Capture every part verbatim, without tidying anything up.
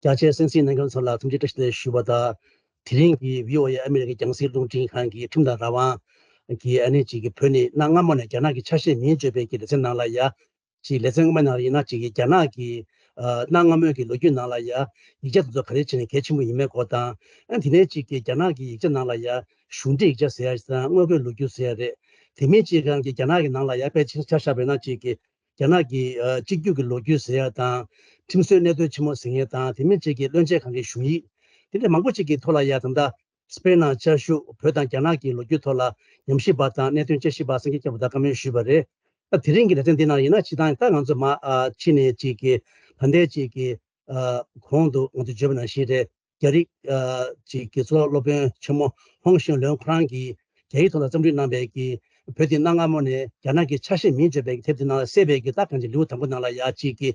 རྒྱ་ཆེའི་གསན་གཟིགས་གནང་མཁན་ཚོ་ལ་འཚམས་འདྲི་བཀྲ་ཤིས་བདེ་ལེགས་ཞུ་བ་དང་། དེ་རིང་གི་བྷི་ཨོ་ཨེ་ཨ་མི་རི་ཀའི་རྒྱང་སྲིང་རླུང་འཕྲིན་ཁང་གི་ཁྲིམས་དང་རང་དབང་གི་ཨ་ནི་གཅིག་གི་བོད་ནས་གནའ་སྔ་མོ་ནས་རྒྱ་ནག་གི་ཆ་ཤས་མིན་བརྗོད་པའི་གི་ལེ་ཚན་ནང་ལ་ཡ། གཅིག་ལེ་ཚན་སྔོན་མ་ནང་ལ་ཡིན་ན་གཅིག་གི་རྒྱ་ནག་གི་ཨ་གནའ་སྔ་མོའི་གི་ལོ་རྒྱུས་ནང་ལ་ཡ། ཡིག་ཆ་དེ་ཚོ་ག་རེ་བྱས་ནས་གལ་ཆེན་པོ་ཡིན་མེད་སྐོར་དང་། ཨ་དེ་ནས་གཅིག་གི་རྒྱ་ནག་གི་ཡིག་ཆ་ནང་ལ་ཡ། གཞུང་འབྲེལ་ཡིག་ཆ་ཟེར་ཡ་དང་དངོས་བཀོད་ལོ་རྒྱུས་ཟེར་ཡ་རེད། དེ་མིན་གཅིག་གང་གི་རྒྱ་ནག་གི་ནང་ལ་ཡ་དཔེ་ཆ་བཞག་པ་ཡིན་ན་གཅིག་གི་རྒྱ་ནག་གི་ཨ་གཅིག་གྱུར་གྱི་ལོ་རྒྱུས་ཟེར་ཡ་དང་། ཁྲིམས་སྲོལ་གནད་དོན་ཆེན་མོ་ཟེར་ཡ་དང་། དེ་མིན་གཅིག་གི་བློན་ཆེན་ཁང་གི་བཞུགས་ཡིག་དེ་འདྲ་མང་པོ་ཅིག་གི་ཐོག་ལ་ཡ། ད་ལྟ་སྤེན་ནང་བཅའ་བཞུགས་བོད་དང་རྒྱ་ནག་གི་ལོ་རྒྱུས་ཐོག་ལ་ཉམས་ཞིབ་པ་དང་གནད་དོན་དཔྱད་ཞིབ་པ་སངས་རྒྱས་སྐྱབས་ལགས་བཀའ་མོལ་ཞུས་པ་རེད། ད་དེ་རིང་གི་ལེ་ཚན་འདི་ནང་ཡིན་ན་སྤྱིར་བཏང་ད་ང་ཚོ་མ་ཨ་ཕྱི་ནས་ཅིག་གི་ད་ལྟའི་ཅིག་གི་ཨ་གོང་དུ་ང་ཚོ་བརྗོད་པ་ནང་བཞིན་རེད། རྒྱ་རིགས་ཨ་ཅིག་གི་གཙུག་ལག་སློབ་དཔོན་ཆེན་མོ་ཧོང་ཞུན་ལོན་ཁོ་རང་གིས་རྒྱ་ཡིག་ཐོག་ལ་རྩོམ་སྒྲིག་གནང་བའི་གི་བོད་འདི་གནའ་སྔ་མོ་ནས་རྒྱ་ནག་གི་ཆ་ཤས་མིན་བརྗོད་པའི་གི་དེབ་དེ་ནང་ལ་གསལ་བའི་གི་ད་གང་ཅི་ལེའུ་དང་པོ་ནང་ལ་ཡ་ཅིག་གི་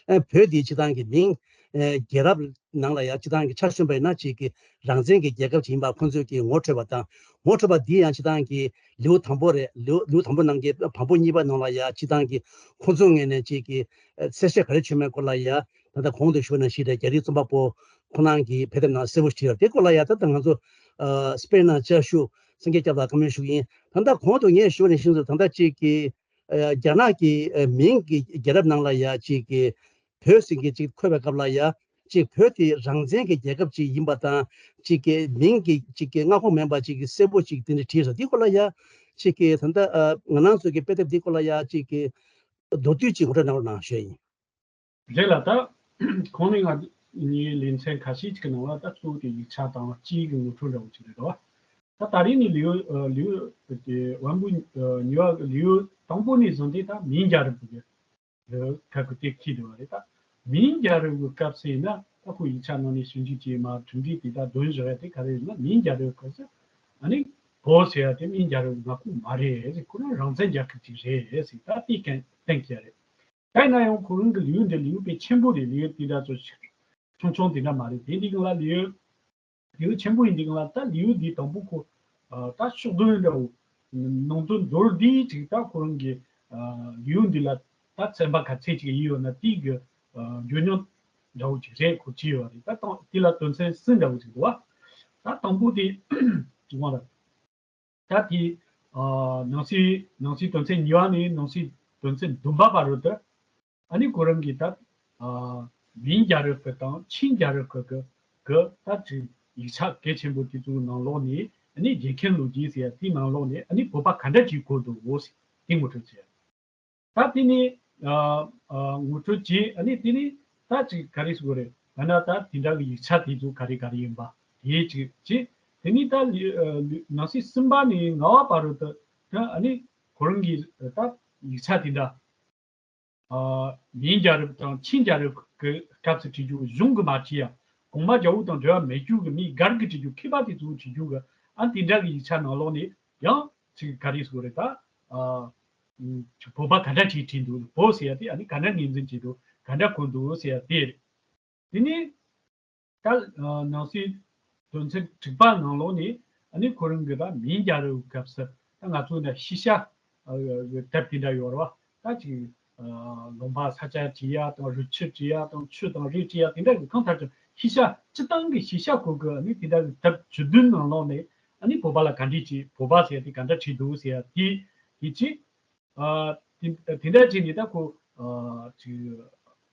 ཨ་བོད་འདི་སྤྱིར་བཏང་གི་མིང་ཨ་རྒྱལ་རབས་ནང་ལ་ཡ་སྤྱིར་བཏང་གི་ཆ་མཚོན་པ་ཡིན་ན་ཅིག་གི་རང་བཙན་གྱི་རྒྱལ་ཁབ་ཅིག་ཡིན་པ་ཁོང་ཚོས་ཀྱི་ངོ་འཕྲོད་པ་དང་། ངོ་འཕྲོད་པ་འདི་ཡང་སྤྱིར་བཏང་གི་ལེའུ་དང་པོ་རེད། ལེའུ་ལེའུ་དང་པོ་ནང་གི་བམ་པོ་གཉིས་པ་ནང་ལ་ཡ་སྤྱིར་བཏང་གི་ཁོང་ཚོའི་ངོས་ནས་ཅིག་གི་ཨ་གསལ་བཤད་ག་རེ་བྱུང་མེད་སྐོར་ལ་ཡ། ད་ལྟ་གོང་དུ་ཞུས་པ་ནང་བཞིན་རེད། རྒྱ་རིགས་རྩོམ་པ་པོ་ཁོ་རང་གིས་དཔེ་དེབ་ནང་གསལ་པོ་བྲིས་ཡོད། དེ་སྐོར་ལ་ཡ་ད་ལྟ་ང་ཚོ་ཨ་སྤེན་ནང་བཅའ་བཞུགས་སངས་རྒྱས་སྐྱབས་ལགས་བཀའ་མོལ་ཞུ་གི་ཡིན། ད་ལྟ་གོང་དུ་ངས་ཞུས་པ་ནང་བཞིན་དུ་ད་ལྟ་ཅིག་གི་ཨ་རྒྱ་ནག་གི་ཨ་མིང་གི་རྒྱལ་རབས་ནང་ལ་ཡ་ཅིག་གི་བོད་ཟེར་མཁན་ཅིག་འཁོད་པའི་སྐབས་ལ་ཡ། ཅིག་བོད་དེ་རང་བཙན་གྱི་རྒྱལ་ཁབ་ཅིག་ཡིན་པ་དང་། ཅིག་གི་མིང་གི་ཅིག་གི་མངའ་ཁོངས་མིན་པ་ཅིག་གི་གསལ་པོ་ཅིག་དེ་འདྲ་བྲིས་སོང་། འདི་སྐོར་ལ་ཡ་ཅིག་གི་ད་ལྟ་ཨ་ང་རང་ཚོ་གི་དཔེ་དེབ་འདི་སྐོར་ལ་ཡ་ཅིག་གི་མདོར་བསྡུས་ཅིག་ངོ་སྤྲོད་གནང་རོགས་གནང་ཞུ་ཡ་ཡིན། རེད་ལ། ད་གོང་ནས་ང་ངའི་ལེ་ཚན་ཁ་ཤས་ཅིག་གི་ནང་ལ་ད་གཙོ་བོ་དེ་ཡིག་ཆ་དང་སྤྱིའི་གི་ངོ་སྤྲོད་འདྲ་བོ་ཅིག་རེད་དོ། ད་ད་རེས་ནས་ལེའུ་ཨ་ལེའུ་དེ་བམ་པོ་ཨ་གཉིས་པ་ལེའུ་དང་པོ་ནས་བཟུང་སྟེ་ད་མིང་རྒྱལ་རབས་ཀྱི་ཁ་ཁུ་དེ་ཁྱི་འདུག་བ་རེད། ད་མིང་རྒྱལ་རབས་ཀྱི་སྐབས་སུ་ཡིན་ན་ད་ཁོ་ཡིག་ཆ་ནང་ནས་ཞིབ་འཇུག་བྱས་མ་གྲུབ་འབྲས་དེ་ད་འདོན་བཞག་ཡ་དེ་ག་རེ་ཡིན་ན། མིང་རྒྱལ་རབས་སྐབས་སུ་ཨ་ནི་བོད་ཟེར་ཡ་དེ་མིང་རྒྱལ་རབས་ཀྱི་མངའ་ཁོངས་མ་རེད་ཟེར། ཁོ་རང་རང་བཙན་རྒྱལ་ཁབ་ཅིག་རེད་ཟེར། ད་དེ་གཏན་གཏན་གྱི་རེད། ཡིན་ན་ཡང་ཁོ་རང་གི་ལེའུ་འདི་ལེའུ་དཔེ་ཆེན་པོ་རེད། ལེའུ་དེ་འདྲ་ཚོ་ཞིག་ཆུང་ཆུང་དེ་འདྲ་མ་རེད། དེ་འདི་གང་ལ་ལེའུ་ལེའུ་ཆེན་པོ་ཡིན་འདི་གང་ལ། ད་ལེའུ་འདི་དང་པོ་ཁོ་ཨ་ད་ཕྱོགས་བསྡུས་འདྲ་བོ་ནང་དོན་མདོར་བསྡུས་ཅིག་ད་ཁོ་རང་གི་ཨ་ལེའུ་འདི་ལ་ད་ཚན་པ་ག་ཚད་ཅིག་ཡིན་ཡོད་ན་དེའི་གི་ཨ་བརྗོད་ཉམས་འདྲ་བོ་ཅིག་རེད། ཁོ་བྲིས་ཡོད་རེད། ད་དང་དེ་ལ་དོན་ཚན་གསུམ་འདྲ་བོ་ཅིག་འདུག་བ། ད་དང་པོ་དེ་ཅིག་དབང་ར། ད་དེ་ཨ་ནང་གསེས་ནང་གསེས་དོན་ཚན་གཉིས་པ་ནས་ནང་གསེས་དོན་ཚན་བདུན་པ་བར་དུ་ཨ་ནི་ཁོ་རང་གིས་ད་ཨ་མིང་རྒྱལ་རབས་ཀྱི་དང་ཆིང་རྒྱལ་རབས་ཀྱི་གི་གི་ད་ཅིག་ཡིག་ཆ་གལ་ཆེན་པོ་དེ་ཚོའི་ནང་ལོགས་ནས་ཨ་ནི་རྒྱལ་ཁའི་ལོ་རྒྱུས་ཟེར་ཡ་དེའི་ནང་ལོགས་ནས་ཨ་ནི་བོད་པ་ག་འདྲ་ཅིག་གོ་འདུག་འོ་ཟེར་དེ་ངོ་སྤྲོད་བྱས། ད་དེ་ནས་ཨ་ཨ་ངོ་སྤྲོད་བྱས། ཨ་ནི་དེ་ནས་ད་ཅིག་ག་རེ་ཟེར་དགོས་རེད། ད་ན་ད་དེ་འདྲ་གི་ཡིག་ཆ་དེ་ཚོ་ག་རེ་ག་རེ་ཡིན་པ་དེ་ཅིག་བྱས། དེ་ནས་ད་ལི་ཨ་ལི་ནང་གསེས་གསུམ་པ་ནས་ལྔ་པ་བར་དུ་ད་ཨ་ནི་ཁོ་རང་གིས་ད་ཡིག་ཆ་དེ་འདྲ་ཨ་མིང་རྒྱལ་རབས་དང་ཆིང་རྒྱལ་རབས་ཀྱི་སྐབས་སུ་བྲིས་རྒྱུ་གཞུང་གིས་མ་བྲིས་ཡ། གོང་མ་རྒྱལ་པོ་དང་འབྲེལ་བ་མེད་རྒྱུ་གི་མི་སྒེར་གྱིས་བྲིས་རྒྱུ། མཁས་པ་དེ་ཚོས་བྲིས་རྒྱུ་གི་ཨ་དེ་འདྲ་གི་ཡིག་ཆ་ནང་ལོགས་ནས་ཡང་ཅིག་ག་རེ་ཟེར་དགོས་རེད། ད་ཨ་ཅིག་བོད་པ་ག་འདྲ་ཅིག་བྲིས་འདུག་བོད་ཟེར་ཡ་དེ་ཨ་ནི་ག་འདྲ་ངོས་འཛིན་བྱས་འདུག་ག་འདྲ་གོ་འདུག་ཟེར་ཡ་དེ་རེད། དེ་ནས་ད་ཨ་ནང་གསེས་དོན་ཚན་དྲུག་པ་ནང་ལོགས་ནས་ཨ་ནི་ཁོ་རང་གི་ད་མིང་རྒྱལ་རབས་སྐབས་སུ་ད་ང་ཚོ་ནས་ཤེས་བྱ་ཨ་དེབ་དེ་འདྲ་ཡོད་རེད་བ། ད་ཅིག་ཨ་ལུང་པ་ས་ཆ་བྲིས་ཡ་དང་རི་ཆུ་བྲིས་ཡ་དང་ཆུ་དང་རི་བྲིས་ཡ་དེ་འདྲ་གི་གང་ལྟར་ཀྱང་ཤེས་བྱ་སྤྱིར་བཏང་གི་ཤེས་བྱ་སྐོར་གི་ཨ་ནི་དེ་འདྲ་གི་དེབ་བཅུ་བདུན་ནང་ལོགས་ནས་ཨ་ནི་བོད་པ་ལ་ག་འདྲས་ཀྱི་བོད་པ་ཟེར་ཡ་དེ་ག་འདྲ་བྲིས་འདུག་ཟེར་ཡ་དེ་དེ་ཅིག་ཨ་དེ་དེ་འདྲ་བྱས་ནས་ད་ཁོ་ཨ་ཅིག་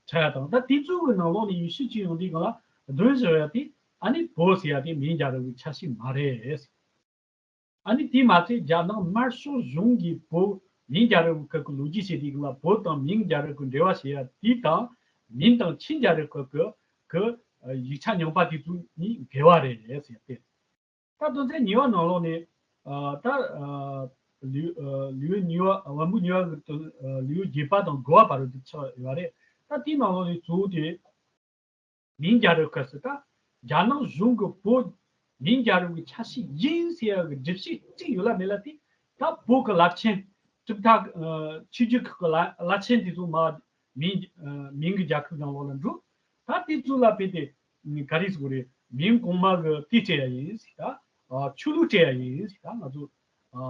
ཆགས་ཡ་དང་། ད་དེ་ཚོ་གི་ནང་ལོགས་ནས་ཡེ་ཤུ་ཅིག་ཡོང་དུས་སྒང་ལ་གདོན་བཞི་ཡ་དེ་ཨ་ནི་བོད་ཟེར་ཡ་དེ་མིང་རྒྱལ་རབས་ཀྱི་ཆ་ཤས་མ་རེད། ཨ་ནི་དེ་མ་ཚད་རྒྱ་ནག་དམར་ཤོག་གཞུང་གིས་བོད་མིང་རྒྱལ་རབས་ཀྱི་ལོ་རྒྱུས་བྱེད་དུས་སྒང་ལ་བོད་དང་མིང་རྒྱལ་རབས་ཀྱི་འབྲེལ་བ་བྱེད་ཡ་དེ་དང་མིང་དང་ཆིང་རྒྱལ་རབས་ཀྱི་གི་གི་ཡིག་ཆ་རྙིང་པ་དེ་ཚོ་གཉིས་འགལ་བ་རེད་ཟེར་ཏེ། ད་དོན་ཚན་གཉིས་པ་ནང་ལོགས་ནས་ཨ་ད་ཨ་ལེའུ་ཨ་ལེའུ་གཉིས་པ་བམ་པོ་གཉིས་པ་གི་དོན་ཨ་ལེའུ་བརྒྱད་པ་དང་དགུ་པ་བར་དུ་ཆགས་ཡོད་རེད། ད་དེའི་ནང་ལོགས་ནས་གཙོ་བོ་དེ་མིང་རྒྱལ་རབས་སྐབས་སུ་ད་རྒྱ་ནག་གཞུང་གི་བོད་མིང་རྒྱལ་རབས་ཀྱི་ཆ་ཤས་ཡིན་ཟེར་ཡ་གི་སྒྲུབ་བྱེད་གཅིག་ཡོད་ལ་མེད་ལ་དེ་ད་བོད་ཀྱི་རླབས་ཆེན་གྲུབ་མཐའ་ཨ་ཆོས་བརྒྱུད་ཁག་གི་རླབས་རླབས་ཆེན་དེ་ཚོ་མ་མིང་ཨ་མིང་གི་རྒྱལ་ཁབ་ནང་ལོགས་ལ་འགྲོ། ད་དེ་ཚོ་ལ་དཔེ་དེ་ག་རེ་ཟེར་དགོས་རེད། མིང་གོང་མ་གི་དེ་སྤྲད་ཡ་ཡིན་ཟེར། ད་ཨ་ཆོས་ལུགས་སྤྲད་ཡ་ཡིན་ཟེར། ད་ང་ཚོ་ཨ་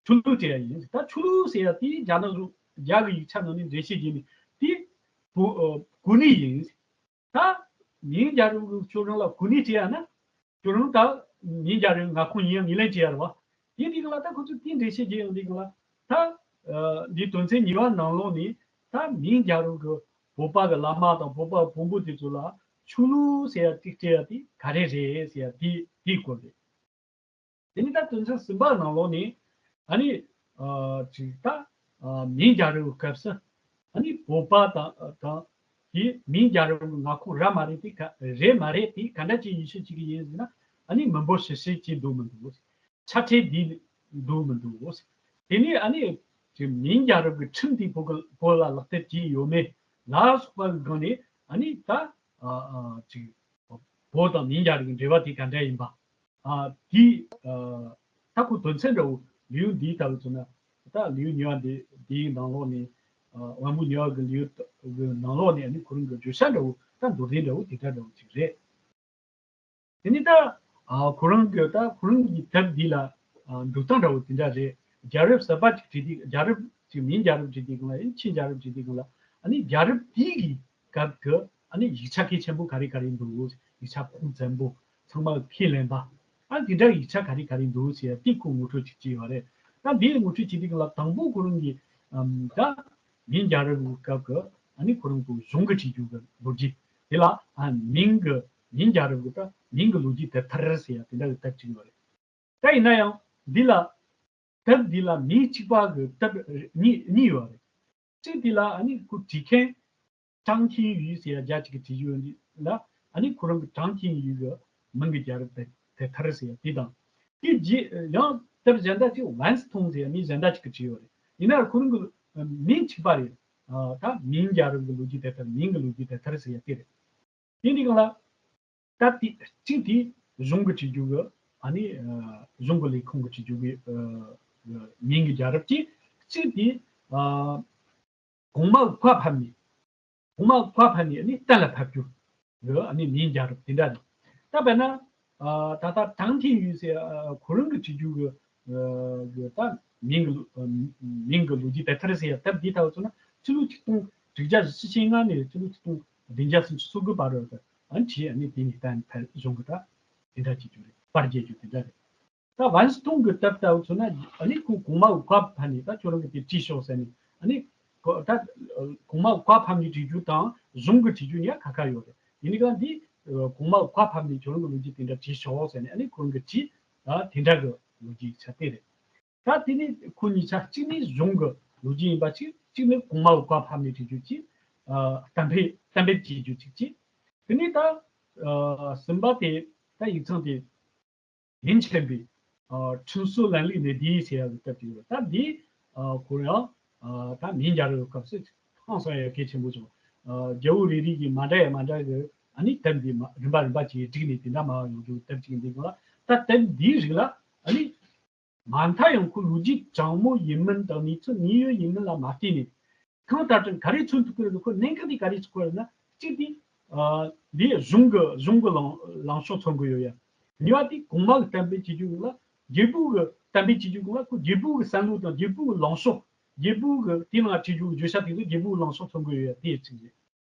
ཆོས་ལུགས་སྤྲད་ཡ་ཡིན་ཟེར། ད་ཆོས་ལུགས་ཟེར་ཡ་དེ་རྒྱ་ནག་གཞུང་རྒྱ་གི་ཡིག་ཆ་ནང་ནས་འགྲེལ་བཤད་བྱས་ནས་དེ་གོ་ཨ་གོ་གནས་ཡིན་ཟེར། ད་ མིང་རྒྱལ་རབས་ཀྱི་ཁྱོད་རང་ལ་གོ་གནས་སྤྲད་ཡ་ན། ཁྱོད་རང་ད་མིང་རྒྱལ་རབས་མངའ་ཁོངས་ཡིན་ཡང་ངོས་ལེན་བྱེད་ཡ་རེད་བ། དེ་འདི་ག་ལ་ད་ཁོ་ཚོས་དེ་འགྲེལ་བཤད་བྱེད་ཡང་འདི་ག་ལ་ད། འདི་དོན་ཚན་གཉིས་པ་ནང་ལོགས་ནས་ད་མིང་རྒྱལ་རབས་ཀྱི་བོད་པ་གི་བླ་མ་དང་བོད་པ་བོན་པོ་དེ་ཚོ་ལ་ཆོས་ལུགས་ཟེར་ཡ་ཏིག་སྤྲད་ཡ་དེ་ག་རེ་རེད་ཟེར་ཡ་དེ་དེའི་སྐོར་རེད། དེ་ནི་ད་དོན་ཚན་གསུམ་པ་ནང་ལོགས་ནས་ཨ་ནི་ཅིག་ད་མིང་རྒྱལ་རབས་ཀྱི་སྐབས་སུ་ཨ་ནི་བོད་པ་དང་དང་དེ་མིང་རྒྱལ་རབས་ཀྱི་མངའ་ཁོངས་ར་མ་རེད་དེ་ག་རེད་མ་རེད་དེ་ག་འདྲ་ཅིག་ཡིད་ཆེས་བྱེད་ཀྱི་ཡིན་ཟེར་ན། ཨ་ནི་མི་འབོར་ཕྱི་སྲིད་ཅིག་འདུག་མི་འདུག་ཆ་ཁྲལ་འདི་འདུག་མི་འདུག་དེ་ནས་ཨ་ནི་ཅིག་མིང་རྒྱལ་རབས་ཀྱི་ཁྲིམས་དེ་བོད་ཀྱི་བོད་ལ་ལག་བསྟར་བྱས་ཡོད་མེད་ལ་སོགས་པ་གི་སྒང་ནས་ཨ་ནི་ད་ཅིག་བོད་དང་མིང་རྒྱལ་རབས་ཀྱི་འབྲེལ་བ་དེ་ག་འདྲ་ཡིན་པ། ཨ། དེ། ཨ། ད་ཁོ་དོན་ཚན་འདྲ་བོ་ལེའུ་འདིའི་ལྟ་བུ་བྱུང་ན། ད་ལེའུ་གཉིས་པ་འདི་འདིའི་ནང་ལོགས་ནས། ཨ། དབང་པོ་གཉིས་པ་གི་ལེའུ་གི་ནང་ལོགས་ནས་ཨ་ནི་ཁོ་རང་གི་བརྗོད་བྱ་འདྲ་བོ་ད་མདོར་བསྡུས་འདྲ་བོ་དེ་འདྲ་འདྲ་བོ་ཅིག་རེད། དེ་ནི་ད། ཨ། ཁོ་རང་གི་ད་ཁོ་རང་གི་དེབ་འདི་ལ། ཨ། འགྲོ་སྟངས་འདྲ་བོ་དེ་འདྲ་རེད། རྒྱལ་རབས་གསར་པ་ཅིག་བྲིས་དུས་རྒྱལ་རབས་ཅིག་མིང་རྒྱལ་རབས་བྲིས་དུས་སྒང་ལ་ཡང་ཕྱིའི་རྒྱལ་རབས་བྲིས་དུས་སྒང་ལ་ཨ་ནི་རྒྱལ་རབས་དེའི་གི་སྐབས་ཀྱི་ཨ་ནི་ཡིག་ཆ་གལ་ཆེན་པོ་ག་རེ་ག་རེ་འདུག་ཡིག་ཆ་ཁུངས་བཙན་པོ་ཚང་མ་ཁས་ལེན་པ། ཨ། དེ་འདྲ་ཡིག་ཆ་ག་རེ་ག་རེ་འདུག་ཟེར་ཡ་དེ་ཁོ་ངོ་སྤྲོད་ཅིག་བྱས་ཡོད་རེད། ད་འདི་ངོ་སྤྲོད་བྱེད་དུས་སྒང་ལ་དང་པོ་ཁོ་རང་གི་ཨམ། ད་མིང་རྒྱལ་རབས་ཀྱི་སྐབས་ཀྱི་ཨ་ནི་ཁོ་རང་ཚོ་གཞུང་གི་བྲིས་རྒྱུ་གི་ལོ་རྒྱུས་དེ་ལ། ཨ། མིང་གི་མིང་རྒྱལ་རབས་ཀྱི་ད་མིང་གི་ལོ་རྒྱུས་དེབ་ཐེར་ཟེར་ཡ་དེ་འདྲ་གི་དེབ་ཅིག་ཡོད་རེད། ད་ཡིན་ན་ཡང་འདི་ལ། དེབ་འདི་ལ་མིང་གཅིག་པ་གི་དེབ་གཉིས་གཉིས་ཡོད་རེད། གཅིག་འདི་ལ་ཨ་ནི་ཁོ་བྲིས་མཁན་ཀྲང་ཐིང་ཡུས་ཟེར་ཡ་རྒྱ་གཅིག་གི་བྲིས་རྒྱུ་འདི་ལ་ཨ་ནི་ཁོ་རང་གི་ཀྲང་ཐིང་ཡུས་གི་མིང་གི་རྒྱལ་རབས་དེ་དེ་ཐར་ཟེར་ཡ་དེ་དང་། དེ་རྗེས་ཡང་དེབ་གཞན་དག་ཅིག་ཝན་སི་ཐུང་ཟེར་ཡ་མི་གཞན་དག་ཅིག་གི་བྲིས་ཡོད་རེད། ཡིན་ན་ཁོ་རང་གི་མིང་གཅིག་པ་རེད། ད་མིང་རྒྱལ་རབས་གི་ལོ་རྒྱུས་དེ་ཐར་མིང་གི་ལོ་རྒྱུས་དེ་ཐར་ཟེར་ཡ་དེ་རེད། དེ་འདི་གང་ལ། ད་དེ་གཅིག་དེ་གཞུང་གི་བྲིས་རྒྱུ་གི་ཨ་ནི་ཨ། གཞུང་གི་ལས་ཁུངས་ཀྱི་བྲིས་རྒྱུ་གི་ཨ། མིང་གི་རྒྱལ་རབས་ཀྱི་གཅིག་དེ་ཨ། གོང་མ་བཀའ་ཕབ་ནས་གོང་མ་བཀའ་ཕབ་ནས་ཨ་ནི་གཏན་ལ་ཕབ་རྒྱུ་གི་ཨ་ནི་མིང་རྒྱལ་རབས་དེ་འདྲ་རེད། ད་དཔེར་ན་ཨ། ད་ལྟ་ཀྲང་ཐིང་ཡུས་ཟེར་ཨ། ཁོ་རང་གི་བྲིས་རྒྱུ་གི་ཨ། གི་ད་མིང་གི་ལོ་ཨ། མིང་གི་ལོ་རྒྱུས་དེབ་ཐེར་ཟེར་ཡ་དེབ་འདི་ལྟ་བུ་བྱུང་ན་ཕྱི་ལོ་ཆིག་སྟོང་དྲུག་བརྒྱ་བཞི་བཅུ་ཞེ་ལྔ་ནས་ཕྱི་ལོ་ཆིག་སྟོང་བདུན་བརྒྱ་སུམ་ཅུ་སོ་དགུ་བར་དུ་ཨ་ནི་བྲིས། ཨ་ནི་དེ་ནས་གཏན་ཕབ་གཞུང་གི་ད་དེ་འདྲ་བྱེད་རྒྱུ་རེད། པར་རྒྱག་རྒྱུ་དེ་འདྲ་རེད། ད་ཝན་སི་ཐུང་གི་དེབ་ལྟ་བུ་བྱུང་ན་ཨ་ནི་ཁོ་གོང་མ་བཀའ་ཕབ་ནས་ད་ཁྱོད་རང་གི་དེ་བྲིས་ཤོག་ཟེར་ནས་ཨ་ནི་ཁོ་ད་གོང་མ་བཀའ་ཕབ་ནས་བྲིས་རྒྱུ་དང་གཞུང་གི་བྲིས་རྒྱུ་གཉིས་ཁ་ཁ་ཡོད་རེད། ཡིན་ནའི་གང་འདི་གོང་མ་བཀའ་ཕབ་ནས་ཁྱོད་རང་གི་ལོ་རྒྱུས་དེ་འདྲ་བྲིས་ཤོག་ཟེར་ནས་ཨ་ནི་ཁོ་རང་གི་བྲིས། ད་དེ་འདྲ་གི་ལོ་རྒྱུས་ཡིག་ཆ་དེ་རེད། ད་དེ་ནི་ཁོ་གཉིས་ཆ་གཅིག་ནི་གཞུང་གི་ལོ་རྒྱུས་ཡིན་པ་གཅིག་གཅིག་ནི་གོང་མ་བཀའ་ཕབ་ནས་བྲིས་རྒྱུ་གཅིག་ཨ། གཏན་འབེབས་གཏན་འབེབས་བྱེད་རྒྱུ་གཅིག་གཅིག་དེ་ནི་ད་ཨ། གསུམ་པ་དེ་ད་ཡིག་ཚང་དེ་མིང་ཆེན་པོའི་ཨ། ཁྲིན་སུའུ་ལན་ལི་ནེ་དི་ཟེར་ཡ་གི་སྐབས་ཅིག་ཡོད། ད་འདི་ཨ། ཁོ་ཡང་ཨ། ད་མིང་རྒྱལ་རབས་སྐབས་སུ་ཧང་སང་ཡ་གལ་ཆེན་པོ་བྱུང་། ཨ། རྒྱལ་པོ་རེ་རེ་གིས་མ་འདྲ་ཡ་མ་འདྲ་གི་ཨ་ནི་དེབ་འདི་མ་རིམ་པ་རིམ་པ་གྱིས་བསྒྲིགས་ནས་དེ་འདྲ་མ་ཡོང་རྒྱུ་དེབ་ཅིག་འདི་གོང་ལ། ད་དེབ་འདིའི་རིགས་ལ་ཨ་ནི། མ་མཐའ་ཡང་ཁོ་ལོ་རྒྱུས་དྲང་མོ་ཡིན་མིན་དང་གནས་ཚུལ་དངོས་ཡོད་ཡིན་མིན་ལ་མ་བལྟས་ནས། གང་ལྟར་ཀྱང་ག་རེ་མཚོན་ཐུབ་ཀྱི་རེད། ཁོ་གནད་འགག་དེ་ག་རེ་ཆགས་ཀྱི་རེད་ན། གཅིག་དེ། ཨ། འདི་གཞུང་གི་གཞུང་གི་ལངས་ལངས་ཕྱོགས་མཚོན་གྱི་ཡོད་ཡ། གཉིས་པ་དེ་གོང་མ་གི་གཏན་འབེབས་བྱེད་རྒྱུ་ལ་རྒྱལ་པོ་གི་གཏན་འབེབས་བྱེད་རྒྱུ་གོང་ལ་ཁོ་རྒྱལ་པོ་གི་བསམ་བློ་དང་རྒྱལ་པོ་གི་ལངས་ཕྱོགས། རྒྱལ་པོ་གི་དེ་ནང་བྲིས་རྒྱུ་གི་བརྗོད་བྱ་དེ་ཚོ་རྒྱལ་པོ་གི་ལངས་ཕྱོགས་མཚོན་གྱི་ཡོད་ཡ་དེ་གཅིག་རེད།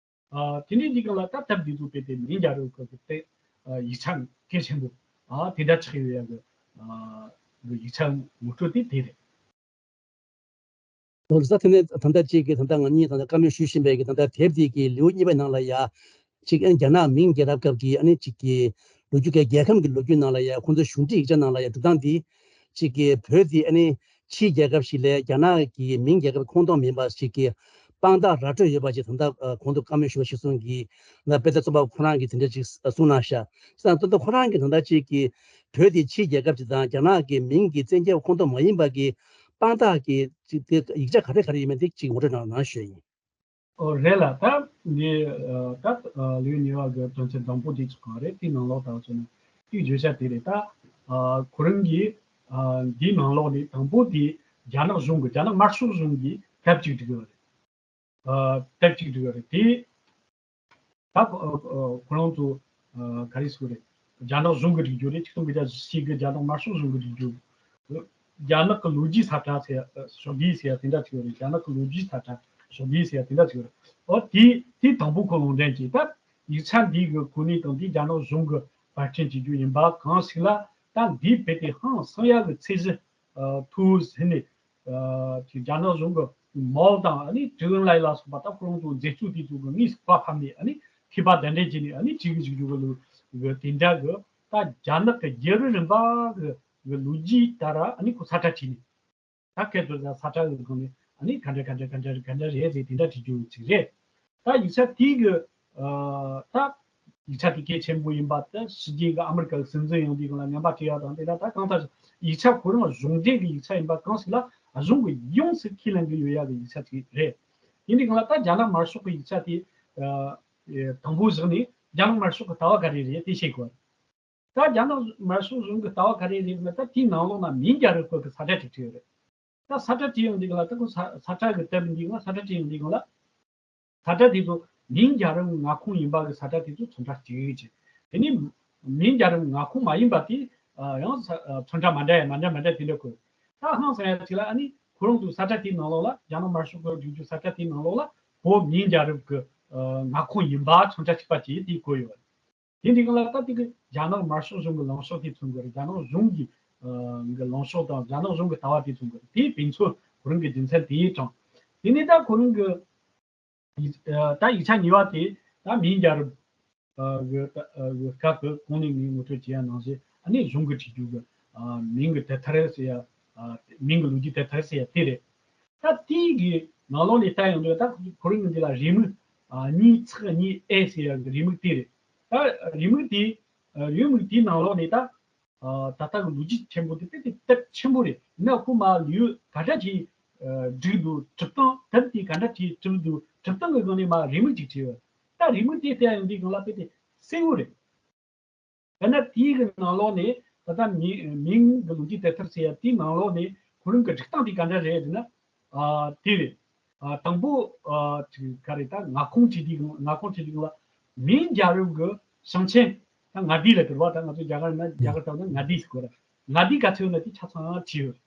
ཨ། དེ་འདྲའི་འདི་གང་ལ་ད་སྟབས་བདེ་ཚོ་དཔེ་དེ་མིང་རྒྱལ་རབས་སྐབས་ཀྱི་དེ་ཡིག་ཆ་གལ་ཆེན་པོ། ཨ། དེ་འདྲ་ཆགས་ཡོད་ཡ་གི། ཨ། གི་ཡིག་ཆ་ངོ་སྤྲོད་དེ་དེ་རེད། ལོ་ཙཱ། དེ་ནས་ད་ལྟ་གཅིག་གི་ད་ལྟ་ང་གཉིས་ད་ལྟ་བཀའ་མོལ་ཞུ་བཞིན་པའི་གི་ད་ལྟ་དེབ་འདི་གི་ལེའུ་གཉིས་པའི་ནང་ལ་ཡ། གཅིག་ཨ་ནི་རྒྱ་ནག་མིང་རྒྱལ་རབས་སྐབས་ཀྱི་ཨ་ནི་གཅིག་གི་ལོ་རྒྱུས་ཀྱི་རྒྱལ་ཁམས་ཀྱི་ལོ་རྒྱུས་ནང་ལ་ཡ་ཁོང་ཚོའི་གཞུང་འབྲེལ་ཡིག་ཆ་ནང་ལ་ཡ་འབྲི་སྟངས་འདི། གཅིག་གི་བོད་འདི་ཨ་ནི་ཕྱིའི་རྒྱལ་ཁབ་ཞིག་ལས་རྒྱ་ནག་གི་མིང་རྒྱལ་ཁབ་ཁོངས་གཏོགས་མིན་པ་ཞིག་གི་དཔང་རྟགས་ར་སྤྲོད་ཡོད་པ་ཞིག་ད་ལྟ་གོང་དུ་བཀའ་མོལ་ཞུ་བ་ཞིག་གསུངས་ཀྱི། ང་དཔེ་ཆ་རྩོམ་པ་ཁོ་རང་གིས་དེ་འདྲ་ཅིག་གསུངས་གནང་ཤག་བྱས་ཙང་ད་ལྟ་ཁོ་རང་གིས་ད་ལྟ་གཅིག་གི་བོད་དེ་ཕྱིའི་རྒྱལ་ཁབ་ཅིག་དང་རྒྱ་ནག་གི་མིང་གི་བཙན་རྒྱལ་ཁོངས་གཏོགས་མ་ཡིན་པ་གི་དཔང་རྟགས་ཀྱི་ཅིག་དེ་ཡིག་ཆ་ག་རེ་ག་རེ་ཡོད་མེད་དེ་ཅིག་ངོ་སྤྲོད་གནང་གནང་ཞུ་ཡ་ཡིན། ཨོ་རེད་ལ། ད་འདི་ཨ་ད་ལེའུ་གཉིས་པ་གི་དོན་ཚན་དང་པོ་དེ་ཚོ་གང་རེད། དེའི་ནང་ལོགས་ད་བརྩིས་ན་དེའི་བརྗོད་བྱ་དེ་རེད། ད་ཨ་ཁོ་རང་གིས་ཨ་འདིའི་ནང་ལོགས་ནས་དང་པོ་དེ་རྒྱ་ནག་གཞུང་གི་རྒྱ་ནག་དམར་ཤོག་གཞུང་གིས་དེབ་ཅིག་བསྒྲིགས་ཡོད་རེད། ཨ་དེབ་ཅིག་བསྒྲིགས་ཡོད་རེད། དེ་ད་ཨ་ཨ་ཁོ་རང་ཚོ་ཨ་ག་རེ་ཟེར་དགོས་རེད། རྒྱ་ནག་གཞུང་གིས་བསྒྲིགས་རྒྱུ་རེད། ཆིག་སྟོང་དགུ་བརྒྱ་བཞི་བཅུ་གི་རྒྱ་ནག་དམར་ཤོག་གཞུང་གིས་བསྒྲིགས་རྒྱུ། རྒྱ་ནག་གི་ལོ་རྒྱུས་ས་ཁྲ་ཟེར་ཡ་ཕྱོགས་བསྒྲིགས་ཟེར་ཡ་དེ་འདྲ་ཅིག་ཡོད་རེད། རྒྱ་ནག་གི་ལོ་རྒྱུས་ས་ཁྲ་ཕྱོགས་བསྒྲིགས་ཟེར་ཡ་དེ་འདྲ་ཅིག་ཡོད་རེད། ཨོ་དེ་དེ་དང་པོ་ཁོ་ལུང་འདྲེན་གྱིས་ད། ཡིག་ཆ་འདི་གི་གོ་གནས་དང་འདི་རྒྱ་ནག་གཞུང་གི་པར་སྐྲུན་བྱེད་རྒྱུ་ཡིན་པ་གང་ཞིག་ལ། ད་འདིའི་བོད་དེ་ཧང་སང་ཡག་གི་ཚད་གཞི་མཐོ་བོ་ཟིན་ནས། ཅིག་རྒྱ་ནག་གཞུང་གི་མའོ་དང་ཨ་ནི་ཀྲུའུ་ཨེན་ལའེ་ལ་སོགས་པ་ད་ཁོ་རང་ཚོ་མཛད་སྤྱོད་དེ་ཚོ་གི་དངོས་སུ་བཀའ་ཕབ་ནས། ཨ་ནི་ཐོས་པ་དེ་འདྲ་བྱས་ནས་ཨ་ནི་བྲིས་གི་བཞུགས་རྒྱུ་གི་ལུགས་གི་དེ་འདྲ་གི། ད་རྒྱ་ནག་གི་རྒྱལ་རབས་རིམ་པ་གི་གི་ལོ་རྒྱུས་ལྟར་ཨ་ནི་ཁོ་ས་ཁྲ་བྲིས་ནས། ད་སྐད་དུ་ས་ཁྲ་གི་སྒང་ནས་ཨ་ནི་ག་འདྲ་ག་འདྲ་ག་འདྲ་ག་འདྲ་རེད་ཟེར་དེ་འདྲ་བྲིས་རྒྱུ་ཅིག་རེད། ད་ཡིག་ཆ་དེའི་གི་ད་ཡིག་ཆ་དེ་གལ་ཆེན་པོ་ཡིན་པ་དེ་ཕྱི་རྒྱལ་གི་ཨ་མི་རི་ཀ་གི་སྲིད་འཛིན་ཡོང་དུས་སྒང་ལ་རྔན་པ་སྤྲད་ཡག་དང་དེ་འདྲ། ད་གང་ལྟར་ཡིག་ཆ་ཁོ་རང་གཞུང་འབྲེལ་གི་ཡིག་ཆ་ཡིན་པ་གང་ཞིག་ལ་གཞུང་གི་ཡོངས་སུ་ཁས་ལེན་གི་ཡོད་ཡག་གི་ཡིག་ཆ་ཅིག་རེད། ཡིན་དུས་སྒང་ལ་ད་རྒྱ་ནག་དམར་ཤོག་གི་ཡིག་ཆ་དེ་དང་པོ་བཞག་ནས་རྒྱ་ནག་དམར་ཤོག་གི་ལྟ་བ་ག་རེ་རེད་དེ་ཤེས་དགོས། ད་རྒྱ་ནག་དམར་ཤོག་གཞུང་གི་ལྟ་བ་ག་རེ་རེད་ཟེར་ན། ད་དེའི་ནང་ལོགས་ན་མིང་རྒྱལ་རབས་སྐོར་གྱི་ས་ཁྲ་ཅིག་བྲིས་ཡོད་རེད། ད་ས་ཁྲ་བྲིས་ཡོང་དུས་སྒང་ལ། ད་ཁོ་ས་ས་ཁྲ་གི་དེབ་འདི་སྒང་ལ། ས་ཁྲ་བྲིས་ཡོང་དུས་སྒང་ལ། ས་ཁྲ་དེ་ཚོ་མིང་རྒྱལ་རབས་མངའ་ཁོངས་ཡིན་པ་གི་ས་ཁྲ་དེ་ཚོ་ཚོན་ཁྲ་གཅིག་བྱས། དེ་ནས་མིང་རྒྱལ་རབས་མངའ་ཁོངས་མ་ཡིན་པ་དེ་ཡང་ཚོན་ཁྲ་མ་འདྲ་ཡ་མ་འདྲ་མ་འདྲ་དེ་འདྲ་བཀོད། ད་ཧང་སང་ཡ་ཅིག་ལ་ཨ་ནི་ཁོ་རང་ཚོའི་ས་ཁྲ་དེའི་ནང་ལོགས་ལ། རྒྱ་ནག་དམར་ཤོག་གི་སྒྲིག་གཞི་ས་ཁྲ་དེའི་ནང་ལོགས་ལ་བོད་མིང་རྒྱལ་རབས་ཀྱི་མངའ་ཁོངས་ཡིན་པ་ཚོན་ཁྲ་གཅིག་པ་བྱས་དེ་བཀོད་ཡོད། དེ་འདི་གང་ལ་ད་དེ་གི་རྒྱ་ནག་དམར་ཤོག་གཞུང་གི་ལངས་ཕྱོགས་དེ་མཚོན་གི་རེད། རྒྱ་ནག་གཞུང་གི་གི་ལངས་ཕྱོགས་དང་རྒྱ་ནག་གཞུང་གི་ལྟ་བ་དེ་མཚོན་གི་རེད། དེའི་དཔེ་མཚོན་ཁོ་རང་གི་རྒྱུ་མཚན་དེའི་དྲངས། དེ་ནས་ད་ཁོ་རང་གི་ཡིག་ད་ཡིག་ཆ་གཉིས་པ་དེ་ད་མིང་རྒྱལ་རབས་གི་ད་གི་སྐབས་ཀྱི་གོང་ནས་ངས་ངོ་སྤྲོད་བྱས་ཡ་ནང་བཞིན། ཨ་ནི་གཞུང་གི་བྲིས་རྒྱུ་གི་མིང་གི་དེབ་ཐེར་ཟེར་ཡ། མིང་གི་ལོ་རྒྱུས་དེབ་ཐེར་ཟེར་ཡ་དེ་རེད། ད་དེའི་གི་ནང་ལོགས་ནས་ལྟ་ཡོང་དུས། ད་ཁོ་རང་གི་འདི་ལ་རེའུ་མིག་གཉིས་ཚེག་གཉིས་ཨེ་ཟེར་ཡ་གི་རེའུ་མིག་དེ་རེད། ད་རེའུ་མིག་དེ་རེའུ་མིག་དེའི་ནང་ལོགས་ནས་ད་ད་ལྟ་གི་ལོ་རྒྱུས་ཆེན་པོ་དེ་དེ་དེ་དེབ་ཆེན་པོ་རེད། ཡིན་ན་ཁོ་མ་ལུས་ག་འདྲ་ཅིག་བསྒྲིགས་འདུག་བྲིས་སྟངས། དེབ་དེ་ག་འདྲ་ཅིག་བྲིས་འདུག་བྲིས་སྟངས་གི་སྒང་ནས་མ་རེའུ་མིག་ཅིག་བྲིས་ཡོད། ད་རེའུ་མིག་དེ་ལྟ་ཡོང་དུས་སྒང་ལ་དཔེ་དེ་གསལ་བོ་རེད། དཔེར་ན་དེའི་གི་ནང་ལོགས་ནས་ད་ལྟ་མིང་མིང་གི་ལོ་རྒྱུས་དེབ་ཐེར་ཟེར་ཡ་དེའི་ནང་ལོགས་ནས་ཁོ་རང་གི་བསྒྲིགས་སྟངས་དེ་ག་འདྲ་རེད་ཟེར་ན། ཨ་དེ་རེད། ཨ་དང་པོ་ཨ་ཅིག་ག་རེ། ད་མངའ་ཁོངས་བྲིས་དུས་མངའ་ཁོངས་བྲིས་དུས་ལ་མིང་རྒྱལ་རབས་ཀྱི་ཞིང་ཆེན། ད་མངའ་སྡེ་ལ་གི་རེད་བ། ད་ང་ཚོ་རྒྱ་གར་ན་རྒྱ་གར་ལྟར་ན་མངའ་སྡེ་ཟེར་གོ་ར། མངའ་སྡེ་ག་ཚོད་ཡོད་ན་དེ་ཆ་ཚང་བྲིས་ཡོད།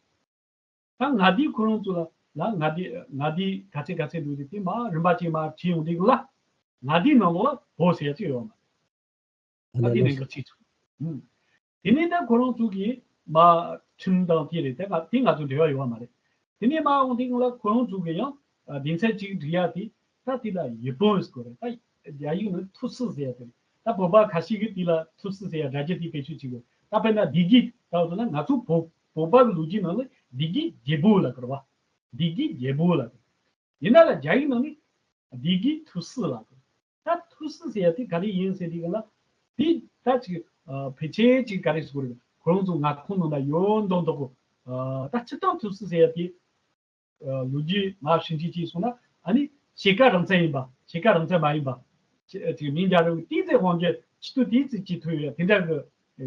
ད་མངའ་སྡེ་ཁོ་རང་ཚོ་ལ་ལ་མངའ་སྡེ་མངའ་སྡེ་ག་ཚད་ག་ཚད་འདུག་ཟེར་དེ་མར་རིམ་པ་བྱས་མར་བྲིས་ཡོང་དུས་ལ། མངའ་སྡེའི་ནང་ལོགས་ལ་བོད་ཟེར་ཡ་ཅིག་ཡོད་མ་རེད། ད་དེ་ནས་འགག་ཅིག་བྱུང་། ཨུམ། དེ་ནས་ད་ཁོ་རང་ཚོ་གིས་མར་ཁྲིམས་དང་དེ་རེད། དེ་ང་དེ་ང་ཚོ་འབྲེལ་བ་ཡོད་མ་རེད། དེ་ནས་མར་འོང་དུས་ལ་ཁོ་རང་ཚོ་གིས་ཡང་སྡེ་ཚན་གཅིག་སྒྲིག་ཡ་དེ། ད་དེ་ལ་ཡི་པོན་ཟེར་གོ་རེད། ད་རྒྱ་ཡིག་ནང་ཐུ་སི་ཟེར་ཡ་དེ་རེད། ད་བོད་པ་ཁ་ཤས་ཀྱིས་དེ་ལ་ཐུ་སི་ཟེར་ཡ་སྒྲ་སྒྱུར་དེ་བེད་སྤྱོད་བྱེད་གོ། ད་དཔེར་ན་བདེ་སྐྱིད། ད་འོ་ན་ང་ཚོ་བོད་བོད་པ་གི་ལོ་རྒྱུས་ནང་ལ་བདེ་སྐྱིད་རྒྱལ་པོ་ལབ་ཀྱི་རེད་བ། བདེ་སྐྱིད་རྒྱལ་པོ་ལབ་ཀྱི་རེད། ཡིན་ན་ལ་རྒྱ་ཡིག་ནང་ནས་བདེ་སྐྱིད་ཐུ་སི་ལབ་ཀྱི་རེད། ད་ཐུ་སི་ཟེར་ཡ་དེ་ག་རེ་ཡིན་ཟེར་དུས་སྒང་ལ། དེ་ད་ཅིག་ཨ་ཕལ་ཆེར་ཅིག་ག་རེ་ཟེར་དགོས་རེད། ཁོ་རང་ཚོ་མངའ་ཁོངས་ནང་ལ་ཡོད་མདོག་མདོག་གོ། ཨ་ད་སྤྱིར་བཏང་ཐུ་སི་ཟེར་ཡ་དེ་ཨ་ལོ་རྒྱུས་མར་ཞིབ་འཇུག་བྱས་སོང་ན། ཨ་ནི་ཕྱེད་ཀ་རང་བཙན་ཡིན་པ། ཕྱེད་ཀ་རང་བཙན་མ་ཡིན་པ། ཅི་ཅིག་མིང་རྒྱལ་རབས་ཏོག་ཙམ་དབང་སྒྱུར་ཆེད་དུ་ཏོག་ཙམ་བྱེད་ཐུབ་ཡོད་དེ་འདྲ་གི་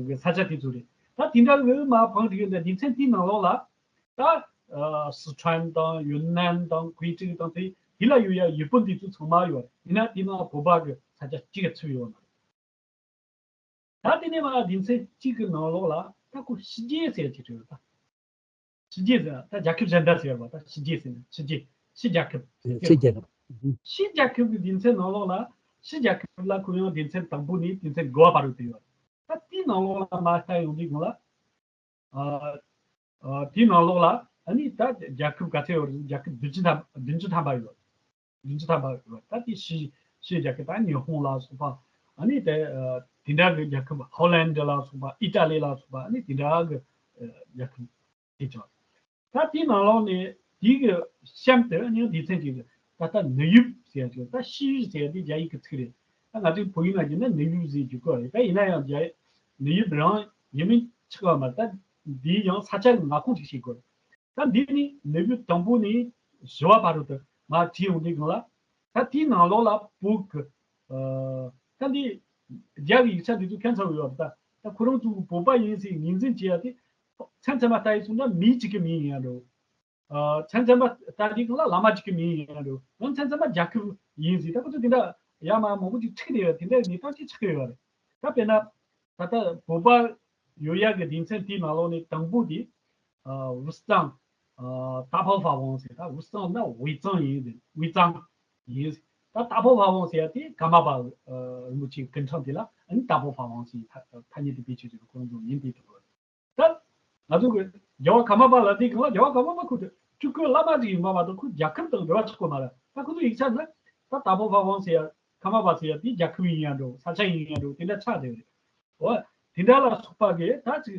གི་ས་ཆ་དེ་ཚོ་རེད། ད་དེ་འདྲ་གི་མར་བང་སྒྲིག་ཡོད། ད་སྡེ་ཚན་དེའི་ནང་ལོགས་ལ། ད་ཨ་སི་ཁྲོན་དང་ཡུན་ནན་དང་ཀུའེ་ཀྲི་དང་དེ་དེ་ལ་ཡོད་ཡ་ཡི་པོན་དེ་ཚོ་ཚང་མ་ཡོད། ཡིན་ན་དེ་ནང་བོད་པ་གི་ས་ཆ་གཅིག་ཚུད་ཡོད་མ་རེད། ད་དེ་ནས་མར་སྡེ་ཚན་གཅིག་གི་ནང་ལོགས་ལ་ད་ཁོ་ཕྱི་རྒྱལ་ཟེར་ཡ་ཅིག་བྲིས་ཡོད། ད་ཕྱི་རྒྱལ་ཟེར་ད་རྒྱལ་ཁབ་གཞན་དག་ཟེར་བ། ད་ཕྱི་རྒྱལ་ཟེར་ན་ཕྱི་རྒྱལ། ཕྱི་རྒྱལ་ཁབ་ཟེར་ཕྱི་རྒྱལ་ཁབ། ཕྱི་རྒྱལ་ཁབ་ཀྱི་སྡེ་ཚན་ནང་ལོགས་ལ། ཕྱི་རྒྱལ་ཁབ་ལ་ཁོ་ཡང་སྡེ་ཚན་དང་པོ་ནས་སྡེ་ཚན་དགུ་པ་བར་དུ་ཡོད། ད་དེའི་ནང་ལོགས་ལ་མར་ལྟ་ཡོང་དུས་སྒང་ལ། ཨ་ཨ་དེའི་ནང་ལོགས་ལ་ཨ་ནི་ད་རྒྱལ་ཁབ་ག་ཚད་ཡོད་རེད། རྒྱལ་ཁབ་བདུན་ཅུ་ཐམ་བདུན་ཅུ་ཐམ་པ་ཡོད། བདུན་ཅུ་ཐམ་པ་ཡོད། ད་དེ་ཕྱི་ཕྱི་རྒྱལ་ཁབ། ད་ཉི་ཧོང་ལ་སོགས་པ། ཨ་ནི་དེ་ཨ་དེ་འདྲ་གི་རྒྱལ་ཁབ། ཧོ་ལན་ཌི་ལ་སོགས་པ། ཨི་ཊ་ལི་ལ་སོགས་པ། ཨ་ནི་དེ་འདྲ་གི་ཨ་རྒྱལ་ཁབ་དེ་ཚོ། ད་དེའི་ནང་ལོགས་ནས་དེའི་གི་གཤམ་དུ་ཡང་སྡེ་ཚན་གཅིག་རེད། ད་ལྟ་ནི་ཡུབ་ཟེར་ཡ་ཅིག་ད་ཤི་ཡུ་ཟེར་ཡ་དེ་རྒྱ་ཡིག་གི་ཚིག་རེད། ད་ང་ཚོའི་བོད་ཡིག་ནང་བསྒྱུར་ན་ནི་ཡུབ་ཟེར་བསྒྱུར་གི་རེད། ད་ཡིན་ན་ཡང་རྒྱ་ནི་ཡུབ་རང་ཡིན་མིན་ཆགས་པ་མ་རེད། ད་འདི་ཡང་ས་ཆ་གི་མངའ་ཁོངས་ཤིག་བྱེད་དགོས། ད་འདི་ནི་ནི་ཡུབ་དང་པོ་ནས་བཞི་པ་བར་དུ་མར་བྲིས་ཡོང་དུས་སྒང་ལ། ད་དེའི་ནང་ལོགས་ལ་བོད་ཀྱི་ཨ་ད་འདི་རྒྱ་གི་ཡིག་ཆ་འདི་ཚོ་ཁྱད་མཚར་བོ་ཡོད་རེད། ད་ད་ཁོ་རང་ཚོ་བོད་པ་ཡིན་ཟེར་ངོས་འཛིན་བྱེད་ཡ་དེ་མཚན་མཚན་མ་ལྟ་ཡི་སོང་ན་མི་གཅིག་གི་མིང་ཡིན་ཡ་འགྲོ། ཨ་མཚན་མཚན་མ་ལྟ་དུས་སྒང་ལ་བླ་མ་གཅིག་གི་མིང་ཡིན་ཡ་འགྲོ། ཡང་མཚན་མཚན་མ་རྒྱལ་ཁབ་ཡིན་ཟེར། ད་ཁོ་ཚོ་དེ་འདྲ་ཡ་མ་མང་པོ་ཅིག་འཁྲིག་བསྡད་ཡོད། དེ་འདྲ་གནས་སྟངས་ཅིག་ཆགས་ཡོད་རེད། ད་དཔེར་ན་ད་ལྟ་བོད་པ་ཡོད་ཡ་གི་སྡེ་ཚན་དེའི་ནང་ལོགས་ནས་དང་པོ་དེ་ཨ་ཝུ་སྟང་ཨ་ཏ་ཕའོ་ཧྥ་ཝང་ཟེར། ད་ཝུ་སྟང་ན་ཝེ་ཙང་ཡིན་ཟེར། ཝེ་ཙང་ཡིན། ད་ཏཱ་པོ་བྷ་ཝང་ཟེར་ཡ་དེ་ཀརྨ་པ་ཨ་རིན་པོ་ཆེའི་སྐུ་འཕྲེང་དེ་ལ་ཨ་ནི་ཏཱ་པོ་བྷ་ཝང་ཟེར་ཐ་ཐ་སྙད་དེ་བེད་སྤྱོད་བྱས་ཁོ་རང་ཚོ་མིང་དེ་བཏགས་པ་རེད། ད་ང་ཚོ་གི་རྒྱལ་བ་ཀརྨ་པ་ལ་དེ་གང་ལ་རྒྱལ་བ་ཀརྨ་པ་ཁོ་ཚོ་སྤྲུལ་སྐུ་བླ་མ་ཅིག་ཡིན་པ་མ་གཏོགས་ཁོ་རྒྱལ་ཁབ་དང་འབྲེལ་བ་ཆགས་ཀྱི་མ་རེད། ད་ཁོ་ཚོ་ཡིག་ཆ་ནི་ད་ཏཱ་པོ་བྷ་ཝང་ཟེར་ཡ་ཀརྨ་པ་ཟེར་ཡ་དེ་རྒྱལ་ཁབ་ཡིན་ཡ་འགྲོ། ས་ཆ་ཡིན་ཡ་འགྲོ། དེ་འདྲ་ཆགས་བསྡད་པ་རེད། འོ་དེ་འདྲ་ལ་སོགས་པ་གི་ད་ཅིག་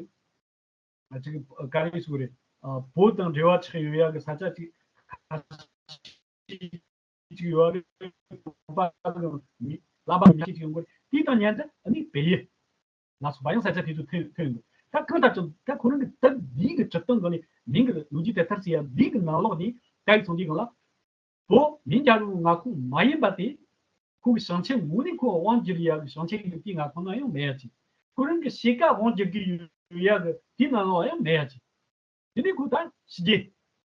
ཅིག་ག་རེ་ཟེར་དགོས་རེད། ཨ། བོད་དང་འབྲེལ་བ་ཆགས་ཡོད་ཡག་གི་ས་ཆ་ཅིག་ཁ་ཤས་ཅིག་ཡོད་རེད། བོད་པ་གི་མི་བླ་མ་མི་ཤེས་ཅིག་ཡོང་གི་རེད། དེ་དང་མཉམ་དུ་ཨ་ནི་བལ་ཡུལ་ལ་སོགས་པ་ཡང་ས་ཆ་དེ་ཚོ་ཐོན་ཐོན་འདུག་ད་གང་ལྟར་ཀྱང་ད་ཁོ་རང་གི་དེབ་འདི་གི་བྲིས་སྟངས་སྒང་ནས་མིང་གི་ལོ་རྒྱུས་དེབ་ཐེར་ཟེར་ཡག་འདི་གི་ནང་ལོགས་ནས་ད་ཡིག་ཚང་འདི་གང་ལ། བོད་མིང་རྒྱལ་རབས་མངའ་ཁོངས་མ་ཡིན་པ་དེ། ཁོ་གི་ཞིང་ཆེན་ངོས་ནས་ཁོ་དབང་བསྒྱུར་ཡག་གི་ཞིང་ཆེན་གྱི་དེའི་མངའ་ཁོངས་ན་ཡང་མེད་ཡ་ཅིག་ཁོ་རང་གི་ཕྱེད་ཀ་དབང་བསྒྱུར་གྱི་ཡོད་ཡག་གི་དེའི་ནང་ལོགས་ཡང་མེད་ཡ་ཅིག་དེ་ནས་ཁོ་ད་ཕྱི་རྒྱལ།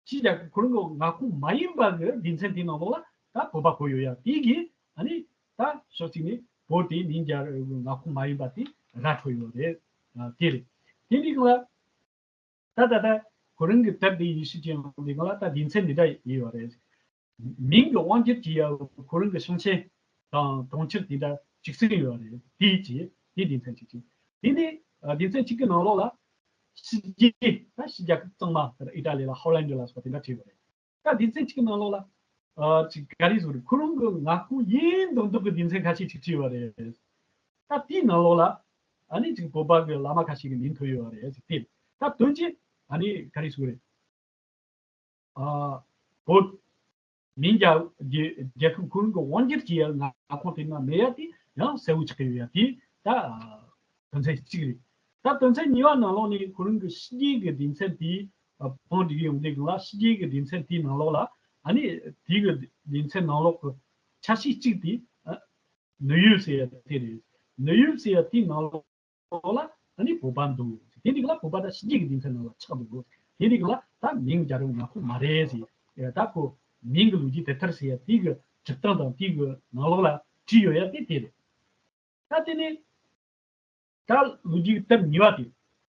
ཕྱི་རྒྱལ་གྱི་ཁོ་རང་གི་མངའ་ཁོངས་མ་ཡིན་པ་གི་སྡེ་ཚན་དེའི་ནང་ལོགས་ལ་ད་བོད་པ་བཀོད་ཡོད་ཡ་དེ་གིས་ཨ་ནི་ད་ཕྱོགས་གཅིག་ནས་བོད་དེ་མིང་རྒྱལ་རབས་མངའ་ཁོངས་མ་ཡིན་པ་དེ་ར་འཕྲོད་ཡོད་རེད། དེ་རེད། དེ་འདྲའི་སྒང་ལ། ད་ད་ད་ཁོ་རང་གི་དེབ་དེ་ཡིད་ཆེས་ཅན་འདི་གང་ལ་ད་སྡེ་ཚན་འདི་འདྲ་ཡོད་རེད། མིང་གི་དབང་སྒྱུར་གྱི་ཡ་ཁོ་རང་གི་ཞིང་ཆེན་དང་གྲོང་ཁྱེར་དེ་འདྲ་གཅིག་མཚུངས་ཡོད་རེད། དེའི་ཅི་དེ་སྡེ་ཚན་གཅིག་མཚུངས། དེ་ནས་ཨ་སྡེ་ཚན་གཅིག་གི་ནང་ལོགས་ལ་ཕྱི་རྒྱལ་ད་ཕྱི་རྒྱལ་ཁབ་གཙང་མ་ད་ཨི་ཏྲ་ལི་ལ་ཧོ་ལན་ཌི་ལ་སོགས་དེ་འདྲ་བྲིས་ཡོད་རེད། ད་སྡེ་ཚན་གཅིག་གི་ནང་ལོགས་ལ་ཨ་ཅིག་ག་རེ་ཟེར་དགོས་རེད། ཁོ་རང་གི་མངའ་ཁོངས་ཡིན་མདོག་མདོག་གི་སྡེ་ཚན་ཁ་ཤས་ཅིག་བྲིས་ཡོད་རེད། ད་དེའི་ནང་ལོགས་ལ་ཨ་ནི་ཅིག་བོད་པ་གི་བླ་མ་ཁ་ཤས་ཀྱི་མིང་ཐོན་ཡོད་རེད་ཅིག་དེ་ད་དོན་གྱིས་ཨ་ནི་ག་རེ་ཟེར་དགོས་རེད། ཨ་བོད་མིང་རྒྱལ་རྒྱལ་རྒྱལ་ཁབ་ཁོ་རང་གི་དབང་སྒྱུར་གྱི་ཡ་མངའ་ཁོངས་དེ་ན་མེད་ཡ་དེ་ཡང་གསལ་བོ་ཆགས་ཀྱི་ཡོད་ཡ་དེ་ད་དོན་ཚན་གཅིག་རེད། ད་དོན་ཚན་གཉིས་པ་ནང་ལོགས་ནས་ཁོ་རང་གི་ཕྱི་རྒྱལ་གྱི་སྡེ་ཚན་དེ་ཨ་བང་སྒྲིག་ཡོང་དུས་སྒང་ལ་ཕྱི་རྒྱལ་གྱི་སྡེ་ཚན་དེའི་ནང་ལོགས་ལ་ཨ་ནི་དེ་གི་སྡེ་ཚན་ནང་ལོགས་ཀྱི་ཆ་ཤས་གཅིག་དེ་ཨ་ནུས་ཡོད་ཟེར་ཡ་དེ་རེད། ནུས་ཡོད་ཟེར་ཡ་དེའི་ནང་ལོགས་ལ་ཨ་ནི་བོད་པ་འདུག་དེ་འདི་ག་ལ་བོད་པ་ད་ཕྱི་རྒྱལ་གྱི་སྡེ་ཚན་ནང་ལ་ཆགས་འདུག་དེ་འདི་ག་ལ་ད་མིང་རྒྱལ་རབས་མངའ་ཁོངས་མ་རེད་ཟེར་ཡ་ད་ཁོ་མིང་གི་ལོ་རྒྱུས་དེབ་ཐེར་ཟེར་ཡ་དེ་གི་བྲིས་སྟངས་དང་དེ་གི་ནང་ལོགས་ལ་བྲིས་ཡོད་ཡ་དེ་དེ་རེད། ད་དེ་ནས་ད་ལོ་རྒྱུས་དེབ་གཉིས་པ་དེ།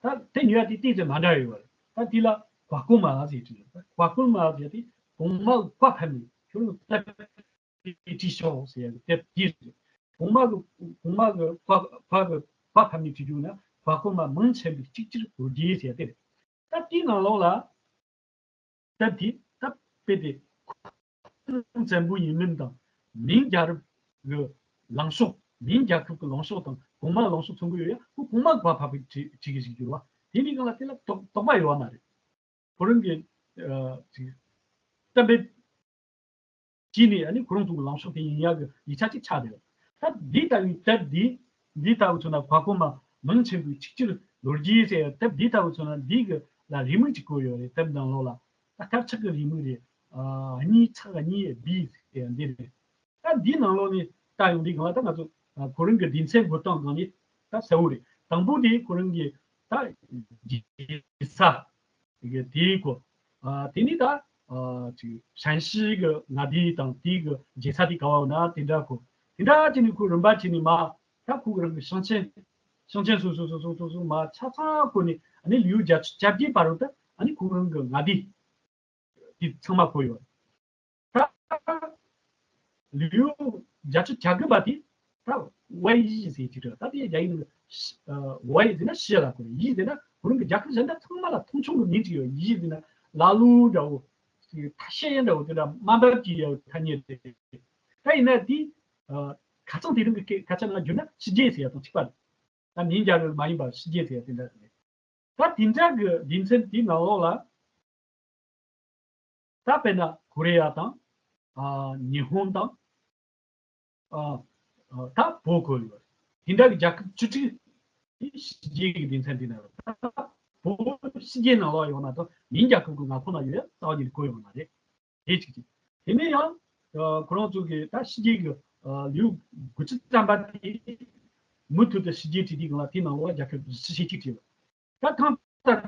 ད་དེབ་གཉིས་པ་དེ་ཏོག་ཙམ་མ་འདྲ་ཡོད་པ་རེད། ད་དེ་ལ་བ་ཀོ་མ་ཟེར་བྲིས་ཡོད། ད་བ་ཀོ་མ་ཟེར་དེ་གོང་མ་བཀའ་ཕབ་ནས་ཁྱོད་རང་དེབ་དེ་བྲིས་ཤོག་ཟེར་ཡ་གི་དེབ་དེ་རེད། གོང་མ་གི་གོང་མ་གི་བཀའ་བཀའ་གི་བཀའ་ཕབ་ནས་བྲིས་རྒྱུ་ན་བ་ཀོ་མ་མིང་ཆེན་པོའི་གཅིག་གྱུར་ལོ་རྒྱུས་ཟེར་ཡ་དེ་རེད། ད་དེའི་ནང་ལོགས་ལ། དེབ་དེ་ད་དཔེ་དེ་ཁུངས་བཙན་པོ་ཡིན་མིན་དང་མིང་རྒྱལ་རབས་ཀྱི་ལངས་ཕྱོགས། མིང་རྒྱལ་ཁབ་ཀྱི་ལངས་ཕྱོགས་དང་གོང་མ་ལངས་ཕྱོགས་མཚོན་གྱི་ཡོད་ཡ། ཁོ་གོང་མ་བཀའ་ཕབ་པའི་བྲིས་བྲིས་ཀྱི་ཞིག་གྱུར་བ། དེ་འདི་གང་ལ་དེ་ལ་དོགས་དོགས་པ་ཡོད་བ་མ་རེད། ཁོ་རང་གི་ཨ་ཅིག་གཏན་འབེབས་བྱས་ནས་ཨ་ནི་ཁོ་རང་ཚོ་གི་ལངས་ཕྱོགས་དེ་ཡིན་ཡག་གི་ཡིག་ཆ་གཅིག་ཆགས་བསྡད་ཡོད། ད་འདི་ལྟ་བུའི་དེབ་འདི་འདི་ལྟ་བུ་མཚོན་ན་བ་ཀོ་མ་མིང་ཆེན་པོའི་ཆིག་ཆིར་ལོ་རྒྱུས་ཟེར་ཡ་དེབ་འདི་ལྟ་བུ་མཚོན་ན་འདི་གི་ལ་རེའུ་མིག་ཅིག་བཀོད་ཡོད་རེད། དེབ་ནང་ལོགས་ལ་ད་དཀར་ཆག་གི་རེའུ་མིག་རེད། ཨ་གཉིས་ཚེག་གཉིས་བི་ཟེར་ཡ་འདི་རེད། ད་འདིའི་ནང་ལོགས་ནས་ལྟ་ཡོང་དུས་སྒང་ལ་ད་ང་ཚོ་ཨ་ཁོ་རང་གི་སྡེ་ཚན་འགོད་སྟངས་སྒང་ནས་ད་གསལ་བོ་རེད། དང་པོ་དེ་ཁོ་རང་གི་ད་རྒྱལ་ས་གི་དེའི་སྐོར། ཨ་དེ་ནས་ད་ཨ་ཅིག་ཧྲན་ཤི་གི་མངའ་སྡེ་དང་དེའི་གི་རྒྱལ་ས་དེ་ག་བ་ཡོད་ན་དེ་འདྲ་སྐོར། དེ་འདྲ་བྱས་ནས་ཁོ་རིམ་པ་བྱས་ནས་མར་ད་ཁོ་གི་རང་གི་ཞིང་ཆེན་ཞིང་ཆེན་སོ་སོ་སོ་སོ་སོ་སོ་མར་ཆ་ཚང་བཀོད་ནས་ཨ་ནི་ལེའུ་བརྒྱད་ཅུ་གྱ་བརྒྱད་བར་དུ་ད་ཨ་ནི་ཁོ་རང་གི་མངའ་སྡེ་དེ་ཚང་མ་བཀོད་ཡོད། ད་ལེའུ་བརྒྱད་ཅུ་གྱ་དགུ་པ་དེ་ད་ཝའེ་ཡི་ཟེར་གྱི་རེད། ད་དེ་རྒྱ་ཡིག་ནང་ཝའེ་ཟེར་ན་ཤི་ལ་གོ་རེད། ཡི་ཟེར་ན་ཁོ་རང་གི་རྒྱལ་ཁབ་གཞན་དག་ཚང་མ་ལ་མཐོང་ཆུང་གི་མིང་ཅིག་ཡོད། ཡི་ཟེར་ན་ལ་ལུ་འདྲ་བོ་ཐ་ཤལ་འདྲ་བོ་དེ་འདྲ་དམའ་འབེབས་ཀྱི་ཡོད་ཐ་སྙད་རེད། ད་ཡིན་ན་དེ་ཁ་རྩང་དེ་རིང་གི་སྐད་ཁ་ཆ་ནང་བསྒྱུར་ན་ཕྱི་རྒྱལ་ཟེར་ཡ་དང་གཅིག་པ་རེད། ད་མིང་རྒྱལ་རབས་མ་ཡིན་པར་ཕྱི་རྒྱལ་ཟེར་ཡ་དེ་འདྲ་རེད། ད་དེ་འདྲ་གི་སྡེ་ཚན་དེའི་ནང་ལོགས་ལ་ད་དཔེར་ན་ཀོ་རི་ཡ་དང་ཨ་ཉི་ཧོང་དང་ཨ་ཨ་ད་བོད་བཀོད་ཡོད་རེད། དེ་འདྲ་གི་རྒྱལ་ཁབ་བཅུ་དྲུག་དེ་ཕྱི་རྒྱལ་གྱི་སྡེ་ཚན་དེ་ནང་ལ་ད་བོད་ཕྱི་རྒྱལ་ནང་ལོགས་ཡོད་མ་གཏོགས་མིང་རྒྱལ་ཁབ་ཀྱི་མངའ་ཁོངས་ན་ཡོད་ཡ་རྩ་བ་ཉིད་ནས་བཀོད་ཡོད་མ་རེད། དེ་གཅིག་གཅིག་དེ་ནས་ཡང་ཨ་ཁོ་རང་ཚོ་གི་ད་ཕྱི་རྒྱལ་གྱི་ཨ་ལེའུ་དགུ་བཅུ་ཐམ་པ་དེ་མུ་མཐུད་དུ་ཕྱི་རྒྱལ་བྲིས་དུས་སྒང་ལ་དེའི་ནང་ལོགས་ལ་རྒྱལ་ཁབ་བཞི་བཅུ་ཞེ་གཅིག་བྲིས་ཡོད། ད་གང་ལྟར་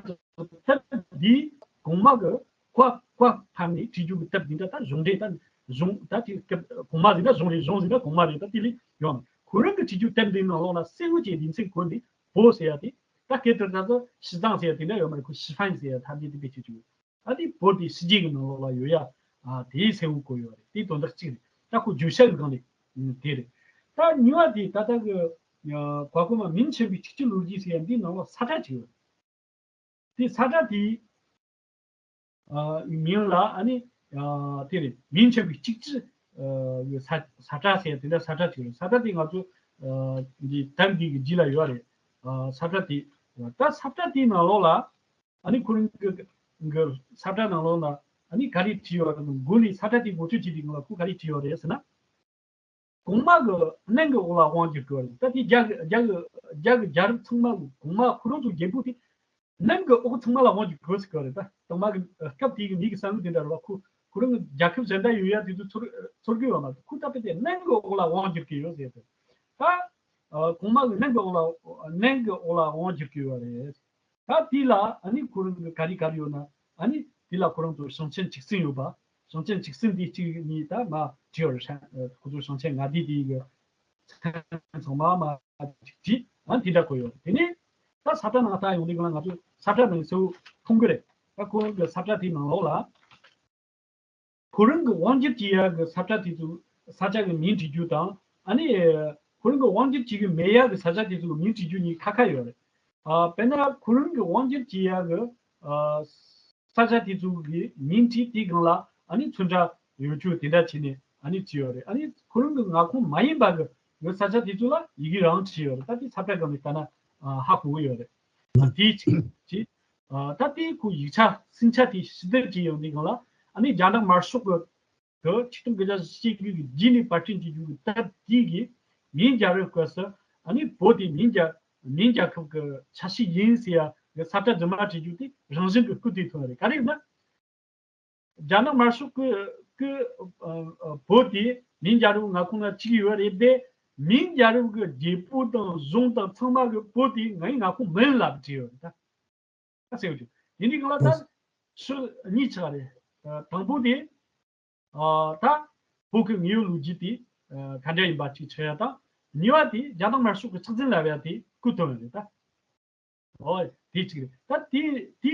དེབ་འདིའི་གོང་མ་གི་བཀའ་བཀའ་ཕབ་ནས་བྲིས་རྒྱུ་གི་དེབ་འདི་འདྲ་ད་གཞུང་འབྲེལ་ད་གཞུང་ད་དེ་སྐབས་གོང་མ་ཟིན་ན་གཞུང་རེད། གཞུང་ཟིན་ན་གོང་མ་རེད། ད་དེ་ལས་ཡོང་ཁོ་རང་གི་བྲིས་རྒྱུ་དེབ་འདིའི་ནང་ལོགས་ལ་གསལ་བོ་བྱས་སྡེ་ཚན་བཀོད་ནས་བོད་ཟེར་ཡ་དེ་ད་སྐད་དེ་ད་ཚོ་ཤི་ཙང་ཟེར་ཡ་དེ་འདྲ་ཡོད་མ་རེད། ཁོ་ཤི་ཧྥན་ཟེར་ཡ་ཐ་སྙད་དེ་བེད་སྤྱོད་བྱུང་། ཨ་དེ་བོད་དེ་ཕྱི་རྒྱལ་གྱི་ནང་ལོགས་ལ་ཡོད་ཡ། ཨ་དེའི་གསལ་བོ་བཀོད་ཡོད་རེད། དེའི་དོན་དག་གཅིག་རེད། ད་ཁོ་བརྗོད་བྱ་གི་སྒང་ནས་དེ་རེད། ད་གཉིས་པ་དེ་ད་ལྟ་གི་ཨ་གོ་མ་མིང་ཆེན་པོའི་གཅིག་གྱུར་ལོ་རྒྱུས་ཟེར་ཡ་འདི་ནང་ལོགས་ས་ཁྲ་ཅིག་ཡོད། དེ་ས་ཁྲ་དེའི་ཨ་མིང་ལ་ཨ་ནི་ཨ་དེ་རེད། མིང་ཆེན་པོའི་གཅིག་གྱུར་ཨ་ས་ས་ཁྲ་ཟེར་ཡ་དེ་འདྲ་ས་ཁྲ་ཅིག་རེད། ས་ཁྲ་དེ་ང་ཚོ་ཨ་འདི་དེབ་འདི་གི་རྗེས་ལ་ཡོད་རེད། ཨ་ས་ཁྲ་དེ་ད་ས་ཁྲ་དེའི་ནང་ལོགས་ལ་ཨ་ནི་ཁོ་རང་གི་གི་ས་ཁྲ་ནང་ལོགས་ལ་ཨ་ནི་ག་རེ་བྲིས་ཡོད་རེད། མགོ་ནས་ས་ཁྲ་དེ་ངོ་སྤྲོད་བྱེད་དུས་སྒང་ལ་ཁོ་ག་རེ་བྲིས་ཡོད་རེད་ཟེར་ན། གོང་མ་གི་གླིང་གི་འོག་ལ་དབང་བསྒྱུར་དགོས་རེད། ད་དེ་རྒྱ་གི་རྒྱ་གི་རྒྱ་གི་རྒྱལ་རབས་ཚང་མ་གི་གོང་མ་ཁོ་རང་ཚོ་རྒྱལ་པོ་དེ་གླིང་གི་འོག་ཚང་མ་ལ་དབང་བསྒྱུར་དགོས་ཟེར་གི་རེད། ད་དང་མ་གི་སྐབས་དེའི་གི་མི་གི་བསམ་བློ་དེ་འདྲ་རེད་བ། ཁོ་ཁོ་རང་གི་རྒྱལ་ཁབ་གཞན་དག་ཡོད་ཡ་དེ་ཚོ་ཚོར་ཚོར་གི་ཡོད་མ་རེད། ཁོ་ད་དཔེ་དེ་གླིང་གི་འོག་ལ་དབང་བསྒྱུར་གི་ཡོད་ཟེར་ཏེ། ད་ཨ་གོང་མ་གི་གླིང་གི་འོག་ལ་གླིང་གི་འོག་ལ་དབང་བསྒྱུར་གི་ཡོད་རེད། ད་དེ་ལ་ཨ་ནི་ཁོ་རང་གི་ག་རེ་ག་རེ་ཡོད་ན། ཨ་ནི་དེ་ལ་ཁོ་རང་ཚོ་ཞིང་ཆེན་བཅུ་གསུམ་ཡོད་པ། ཞིང་ཆེན་བཅུ་གསུམ་དེ་གཅིག་གཉིས་ད་མ་བྲིས་ཡོད་རེད། ཧྲན་ཨ་ཁོ་ཚོ་ཞིང་ཆེན་ལྔ་སྡེ་དེ་གི་མཚན་ཚང་མ་མ་བྲིས། ཨ་དེ་འདྲ་བཀོད་ཡོད་རེད། དེ་ནས་ད་ས་ཁྲ་ནང་ལྟ་ཡོང་དུས་སྒང་ལ་ང་ཚོ་ས་ཁྲ་ནང་གསལ་པོ་མཐོང་གི་རེད། ད་ཁོ་རང་གི་ས་ཁྲ་དེའི་ནང་ལོགས་ལ། ཁོ་རང་གི་དབང་སྒྱུར་བྱེད་ཡག་གི་ས་ཆ་དེ་ཚོ་ས་ཆ་གི་མིང་བྲིས་རྒྱུ་དང་། ཨ་ནི་ཁོ་རང་གི་དབང་སྒྱུར་བྱེད་ཀྱི་མེད་ཡག་གི་ས་ཆ་དེ་ཚོ་གི་མིང་བྲིས་རྒྱུ་གཉིས་ཁ་ཁ་ཡོད་རེད། ཨ་དཔེར་ན་ཁོ་རང་གི་དབང་སྒྱུར་བྱེད་ཡག་གི་ཨ་ས་ཆ་དེ་ཚོ་གི་མིང་བྲིས་དེའི་སྒང་ལ་ཨ་ནི་ཚོན་ཁྲ་ཡོད་རྒྱུ་དེ་འདྲ་བྱས་ནས་ཨ་ནི་བྲིས་ཡོད་རེད། ཨ་ནི་ཁོ་རང་གི་མངའ་ཁོངས་མ་ཡིན་པ་གི་གི་ས་ཆ་དེ་ཚོ་ལ་ཡི་གེ་རང་བྲིས་ཡོད་རེད། ད་དེ་ས་ཁྲ་སྒང་ནས་ལྟ་ན་ཨ་ཧ་གོ་གི་ཡོད་རེད། ཨ་དེ་གཅིག་བྱས། ཨ་ད་ལྟའི་ཁོ་ཡིག་ཆ་ཟིན་ཆ་དེ་ཞིབ་བསྡུར་བྱས་ཡོང་དུས་སྒང་ལ། ཨ་ནི་རྒྱ་ནག་དམར་ཤོག་གི་དུ་ཆིག་སྟོང་དགུ་བརྒྱ་བཞི་བཅུ་ཞེ་དགུ་གི་རྗེས་ནས་པར་སྐྲུན་བྱེད་རྒྱུ་གི་སྟབས་བདེ་གི་མིང་རྒྱལ་རབས་སྐབས་སུ། ཨ་ནི་བོད་དེ་མིང་རྒྱལ་མིང་རྒྱལ་ཁབ་ཀྱི་ཆ་ཤས་ཡིན་ཟེར་ཡ་གི་ས་ཁྲ་རྫུན་མ་བྲིས་རྒྱུ་དེ་རང་བཞིན་གྱི་སྐུལ་འདེད་ཐོན་རེད། ག་རེ་ཡིན་ན། རྒྱ་ནག་དམར་ཤོག་གི་གི་ཨ་ཨ་བོད་དེ་མིང་རྒྱལ་རབས་མངའ་ཁོངས་ནང་བཅུག་ཡོད་རེད་དེ། མིང་རྒྱལ་རབས་ཀྱི་རྒྱལ་པོ་དང་གཞུང་དང་ཚང་མ་གི་བོད་དེ་ངའི་མངའ་ཁོངས་མིན་ལབ་བྲིས་ཡོད་རེད་ད། ད་ཟེར་བ་ཅིག་ཡིན་དུས་སྒང་ལ་ད་ཕྱོགས་གཉིས་ཆགས་རེད། ཨ་དང་པོ་དེ་ཨ་ད་བོད་ཀྱི་དངོས་ཡོད་ལོ་རྒྱུས་དེ་ཨ་ག་འདྲ་ཡིན་པ་ཅིག་ཆགས་ཡ་དང་། གཉིས་པ་དེ་རྒྱ་ནག་དམར་ཤོག་གི་ཆགས་འཛིན་ལབ་ཡ་དེ་སྐུལ་བཏང་ཡོད་རེད་ད། ཨོ་དེ་གཅིག་རེད། ད་དེ་དེ་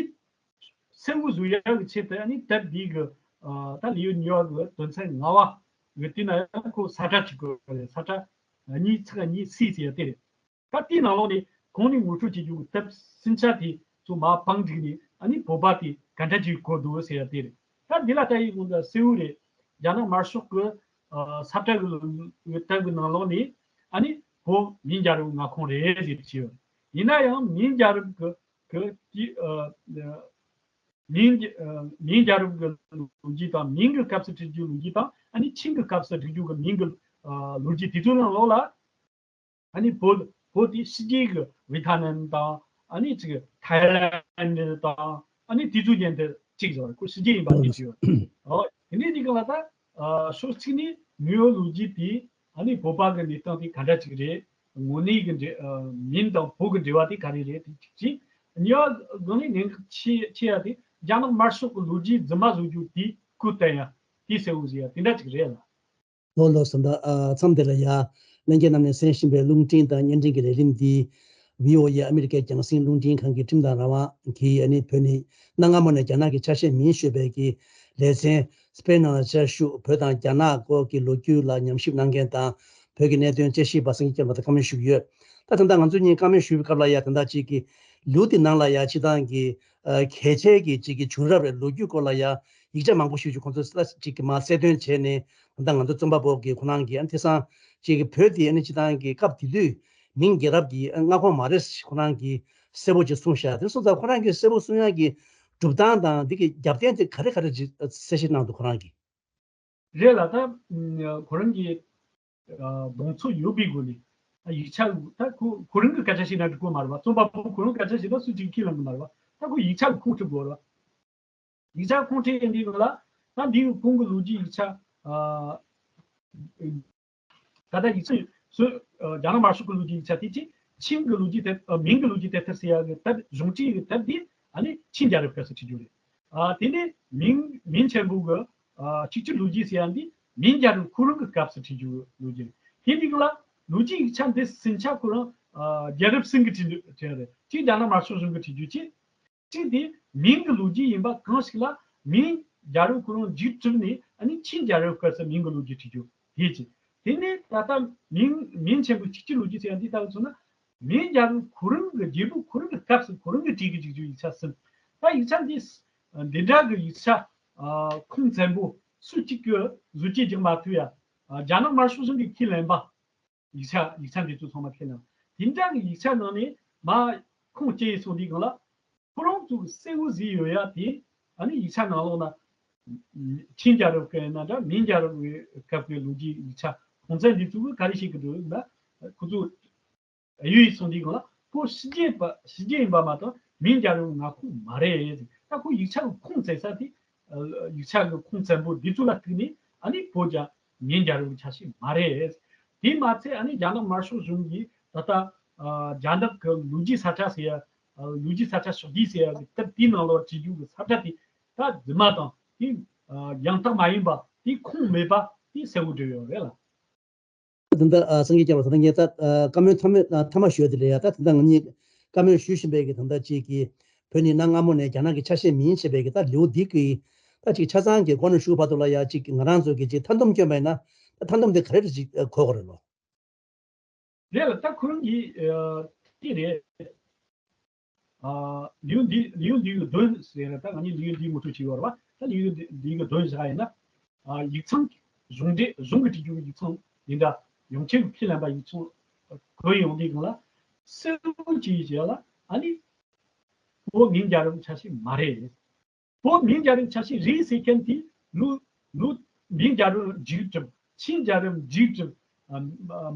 གསལ་པོ་བཟོ་ཡག་གི་ཆེད་དུ་ཨ་ནི་དེབ་འདི་གི་ཨ་ད་ལེའུ་གཉིས་པ་གི་དོན་ཚན་ལྔ་པ་གི་དེ་ན་ཡང་ཁོ་ས་ཁྲ་གཅིག་དགོས་རེད། ས་ཁྲ་གཉིས་ཚེག་གཉིས་སི་ཟེར་ཡ་དེ་རེད། ད་དེའི་ནང་ལོགས་ནས་གོང་ནས་ངོ་སྤྲོད་བྱེད་རྒྱུ་གི་དེབ་ཟིན་ཆ་དེ་ཚོ་མར་བང་བསྒྲིགས་ནས་ཨ་ནི་བོད་པ་དེ་ག་འདྲ་ཅིག་གོ་འདུག་ཟེར་ཡ་དེ་རེད། ད་འདི་ལ་ལྟ་ཡི་གོང་དུ་གསལ་པོ་རེད། རྒྱ་ནག་དམར་ཤོག་གི་ཨ་ས་ཁྲ་གི་ལོ་གི་དེབ་གི་ནང་ལོགས་ནས་ཨ་ནི་བོད་མིང་རྒྱལ་རབས་མངའ་ཁོངས་རེད་ཟེར་བྲིས་ཡོད། ཡིན་ན་ཡང་མིང་རྒྱལ་རབས་གི་གི་ཨ་མིང་རྒྱ་ཨ་མིང་རྒྱལ་རབས་གི་ལོ་རྒྱུས་དང་། མིང་གི་སྐབས་སུ་བྲིས་རྒྱུ་ལོ་རྒྱུས་དང་། ཨ་ནི་ཆིང་གི་སྐབས་སུ་བྲིས་རྒྱུ་གི་མིང་གི་ཨ་ལོ་རྒྱུས་དེ་ཚོའི་ནང་ལོགས་ལ། ཨ་ནི་བོད་བོད་དེ་ཕྱི་རྒྱལ་གྱི་ཝེ་ཐ་ནམ་དང་། ཨ་ནི་ཅིག་ཐའི་ལན་དང་། ཨ་ནི་དེ་ཚོ་མཉམ་དུ་གཅིག་བཟོ་བར་ཁོ་ཕྱི་རྒྱལ་ཡིན་པ་གཅིག་བྱས་ཡོད། ཨོ་དེ་འདྲའི་དེ་ག་ལ་ད་ཨ་ཕྱོགས་གཅིག་ནས་དངོས་ཡོད་ལོ་རྒྱུས་དེ་ཨ་ནི་བོད་པ་གི་གནས་སྟངས་དེ་ག་འདྲ་ཅིག་རེད། དངོས་གནས་ཀྱི་འབྲེལ་ཨ་མིང་དང་བོད་ཀྱི་འབྲེལ་བ་དེ་ག་རེ་རེད། དེ་གཅིག་བྱས། གཉིས་པ་དངོས་གནས་གནད་འགག་ཆེ་ཆེ་ཡ་དེ་རྒྱ་ནག་དམར་ཤོག་གི་ལོ་རྒྱུས་རྫུན་མ་བཟོ་རྒྱུ་དེ་སྐུལ་བཏང་ཡ་དེ་གསལ་པོ་བཟོ་ཡ་དེ་འདྲ་ཅིག་རེད་ལ། ལགས་ལགས་སོ། ད་ཨ་མཚམས་འདི་ལ་ཡ་ལྷན་རྒྱས་རྣམས་ནས་གསན་བཞིན་པའི་རླུང་འཕྲིན་དང་བརྙན་འཕྲིན་གྱི་ལས་རིམ་འདི་བྷི་ཨོ་ཨེ་ཨ་མི་རི་ཀའི་རྒྱང་སྲིང་རླུང་འཕྲིན་ཁང་གི་ཁྲིམས་དང་རང་དབང་གིས་ཨ་ནི་བོད་ནས་གནའ་སྔ་མོ་ནས་རྒྱ་ནག་གི་ཆ་ཤས་མིན་ཞུས་པའི་གི་ལེ་ཚན་སྤེལ་གནང་ལ་བཅར་ཞུ། བོད་དང་རྒྱ་ནག་སྐོར་གྱི་ལོ་རྒྱུས་ལ་ཉམས་ཞིབ་གནང་མཁན་དང་བོད་ཀྱི་གནད་དོན་དཔྱད་ཞིབ་པ་སངས་རྒྱས་བསྐྱངས་པ་དང་བཀའ་མོལ་ཞུ་གི་ཡོད། ད་ད་ལྟ་ང་ཚོ་གཉིས་བཀའ་མོལ་ཞུ་བའི་སྐབས་ལ་ཡ་ད་ལྟ་ཅིག་གི་ལེའུ་འདི་ནང་ལ་ཡ་སྤྱིར་བཏང་གི་ཨ་གལ་ཆེ་གི་ཅིག་གི་བྱུང་རབས་རེད། ལོ་རྒྱུས་སྐོར་ལ་ཡ་ཡིག་ཆ་མང་པོ་ཞིག་ཅིག་ཁོང་ཚོས་ཅིག་གི་མར་གསལ་སྟོན་བྱས་ནས་ད་ལྟ་ང་ཚོ་རྩོམ་པ་པོ་གི་ཁོ་རང་གི་ཨ་ནི་དེང་སང་ཅིག་གི་བོད་དེ་ཨ་ནི་སྤྱིར་བཏང་གི་སྐབས་དེ་དུས་མིང་རྒྱལ་རབས་ཀྱི་ཨ་མངའ་ཁོངས་མ་རེད་ཁོ་རང་གི་གསལ་པོ་ཅིག་གསུངས་ཤག་དེ་སོང་ཙང་ཁོ་རང་གི་གསལ་པོ་གསུང་ཡག་གི་གྲུབ་སྟངས་དང་འདི་གི་རྒྱབ་རྟེན་དེ་ག་རེ་ག་རེ་ཅིག་གསལ་བཤད་གནང་འདུག་ཁོ་རང་གིས། རེད་ལ། ད་ཁོ་རང་གི་ཨ་གདེང་ཚོད་ཡོད་པའི་སྒོ་ནས་ཨ་ཡིག་ཆ་ད་ཁོ་ཁོ་རང་གི་སྐད་ཆ་བཤད་ན་འགྲིག་གི་མ་རེད་པ། རྩོམ་པ་པོ་ཁོ་རང་སྐད་ཆ་བཤད་ན་སུ་གཅིག་ཁས་ལེན་གི་མ་རེད་པ། ད་ཁོ་ཡིག་ཆ་གི་ཁུངས་ཁྲིད་དགོས་རེད་པ། ཡིག་ཆ་ཁུངས་ཁྲིད་ཡིན་དུས་ལ་ད་འདིའི་གོང་གི་ལོ་རྒྱུས་ཡིག་ཆ་ཨ་ད་ལྟ་ཡིག་ཆ་སུ་ཨ་རྒྱ་ནག་དམར་ཤོག་གི་ལོ་རྒྱུས་ཡིག་ཆ་དེ་ཅིག་ཆིང་གི་ལོ་རྒྱུས་དེབ་ཨ་མིང་གི་ལོ་རྒྱུས་དེབ་ཐེར་ཟེར་ཡ་གི་དེབ་གཞུང་འབྲེལ་གི་དེབ་འདི་ཨ་ནི་ཆིང་རྒྱལ་རབས་སྐབས་སུ་བྲིས་རྒྱུ་རེད། ཨ་དེ་ནས་མིང་མིང་ཆེན་པོ་གི་ཨ་གཅིག་གྱུར་ལོ་རྒྱུས་ཟེར་ཡ་འདི་མིང་རྒྱལ་རབས་ཁོ་རང་གི་སྐབས་སུ་བྲིས་རྒྱུ་ལོ་རྒྱུས་རེད། དེ་འདི་གི་ལ་ལོ་རྒྱུས་ཡིག་ཆ་འདི་ཟིན་ཆ་ཁོ་རང་ཨ་རྒྱལ་རབས་གསུམ་གི་བྲིས་རྒྱུ་བྲིས་རེད། གཅིག་རྒྱ་ནག་དམར་ཤོག་གཞུང་གི་བྲིས་རྒྱུ་གཅིག་གཅིག་དེ་མིང་གི་ལོ་རྒྱུས་ཡིན་པ་གང་ཞིག་ལ་མིང་རྒྱལ་རབས་ཁོ་རང་རྒྱུད་གྲུབ་ནས་ཨ་ནི་ཆིང་རྒྱལ་རབས་སྐབས་སུ་མིང་གི་ལོ་རྒྱུས་བྲིས་རྒྱུ། དེ་གཅིག་དེ་ནས་ད་ལྟ་མིང་མིང་ཆེན་པོ་ཆིག་སྒྱུར་ལོ་རྒྱུས་ཟེར་ཡ་འདི་ལྟ་བུ་མཚོན་ན། མིང་རྒྱལ་པོ་ཁོ་རང་གི་རྒྱལ་པོ་ཁོ་རང་གི་སྐབས་སུ་ཁོ་རང་གིས་བྲིས་ཀྱི་བྲིས་རྒྱུ་ཡིག་ཆ་གསུམ། ད་ཡིག་ཆ་འདི་འདི་འདྲ་གི་ཡིག་ཆ་ཁུངས་བཙན་པོ་སུ་གཅིག་གིས་བཟོ་བཅོས་རྒྱག་མ་ཐུབ་ཡ། རྒྱ་ནག་དམར་ཤོག་གཞུང་གིས་ཁས་ལེན་པ། ཡིག་ཆ་ཡིག་ཆ་འདི་ཚོ་ཚང་མ་ཁས་ལེན་པ། དེ་འདྲ་གི་ཡིག་ཆ་ནང་ནས་མ་ཁུངས་སྐྱེལ་སོང་དུས་སྒང་ལ། ཁོ་རང་ཚོ་གི་གསལ་བོ་ཟིག་ཡོད་ཡ་དེ། ཨ་ནི་ཡིག་ཆ་ནང་ལོགས་ན། ཆིང་རྒྱལ་རབས་སྐབས་ཡིན་ན་འདྲ། མིང་རྒྱལ་རབས་སྐབས་ཀྱི་ལོ་རྒྱུས་ཡིག་ཆ་ཁུངས་བཙན་འདི་ཚོ་གི་ག་རེ་བཤད་གི་འདུག་ན། ཁོ་ཚོ་ཡུལ་ཡིག་སོང་དུས་སྒང་ལ་ཁོ་ཕྱི་རྒྱལ་པ་ཕྱི་རྒྱལ་ཡིན་པ་མ་གཏོགས་མིང་རྒྱལ་རབས་མངའ་ཁོངས་མ་རེད། ད་ཁོ་ཡིག་ཆ་གི་ཁུངས་བཙན་ས་དེ། ཡིག་ཆ་གི་ཁུངས་བཙན་པོ་འདི་ཚོ་ལ་གཏུགས་ནས་ཨ་ནི་བོད་རྒྱ་མིང་རྒྱལ་རབས་ཀྱི་ཆ་ཤས་མ་རེད། དེ་མ་ཚད་ཨ་ནི་རྒྱ་ནག་དམར་ཤོག་གཞུང་གིས་ད་ལྟ་རྒྱ་ནག་གི་ལོ་རྒྱུས་ས་ཁྲ་ཟེར་ཡ། ལོ་རྒྱུས་ས་ཁྲ་ཕྱོགས་བསྡུས་ཟེར་ཡ་གི་དེབ་དེའི་ནང་ལོགས་བྲིས་རྒྱུ་གི་ས་ཁྲ་དེ་ད་རྫུན་མ་དང་དེ་ཡང་དག་མ་ཡིན་པ། དེ་ཁུངས་མེད་པ་དེ་གསལ་བོ་བྲིས་ཡོད་རེད་ལ། ད་ལྟ་ཨ་སངས་རྒྱས་སྐྱབས་ལགས། ད་ལྟ་ངས་ད་ཨ་བཀའ་མོལ་མཐའ་མ་མཐའ་མ་ཞུ་ཡ་དེ་རེད་ཡ། ད་ད་ལྟ་ང་གཉིས་བཀའ་མོལ་ཞུ་བཞིན་པའི་གི་ད་ལྟ་ཅིག་གི་བོད་ནི་གནའ་སྔ་མོ་ནས་རྒྱ་ནག་གི་ཆ་ཤས་མིན་ཞེས་པའི་གི་ད་ལེའུ་འདི་གི་ད་ཅིག་ཆ་ཚང་གི་སྒོ་ནས་ཞུ་བར་དུ་ལ་ཡ། ཅིག་གི་ང་རང་ཚོ་གི་ཅིག་མཐའ་སྡོམ་བསྐྱོན་པ་ཡིན་ན། ད་མཐའ་སྡོམ་དེ་ག་རེ་རེད་ཅིག་གོ་དགོས་རེད་ལོ། རེད་ལ། ད་ཁོ་རང་གིས་ཨ་དེ་རེད། ཨ་ལེའུ་འདི་ལེའུ་འདི་གི་དོན་ཟེར་ན། ད་ང་གཉིས་ལེའུ་འདི་ངོ་སྤྲོད་བྱེད་ཡོད་རེད་བ། ད་ལེའུ་འདི་འདི་གི་དོན་བཞག་ཡིན་ན། ཨ་ཡིག་ཚང་གི་གཞུང་འབྲེལ་གཞུང་གི་བྲིས་རྒྱུ་ཡིག་ཚང་ཡིན་འདྲ། ཡོངས་ཁྱབ་ཀྱི་ཁས་ལེན་པ་ཡིག་ཚང་གོ་ཡོང་དུས་སྒང་ལ། གསལ་བོ་ཅིག་བྱས་ལ་ཨ་ནི་བོད་མིང་རྒྱལ་རབས་ཆ་ཤས་མ་རེད། བོད་མིང་རྒྱལ་རབས་ཆ་ཤས་རེད་ཟེར་མཁན་དེ་ལོ་ལོ་མིང་རྒྱལ་རབས་མཇུག་གྲུབ། ཆིང་རྒྱལ་རབས་མཇུག་གྲུབ། ཨ་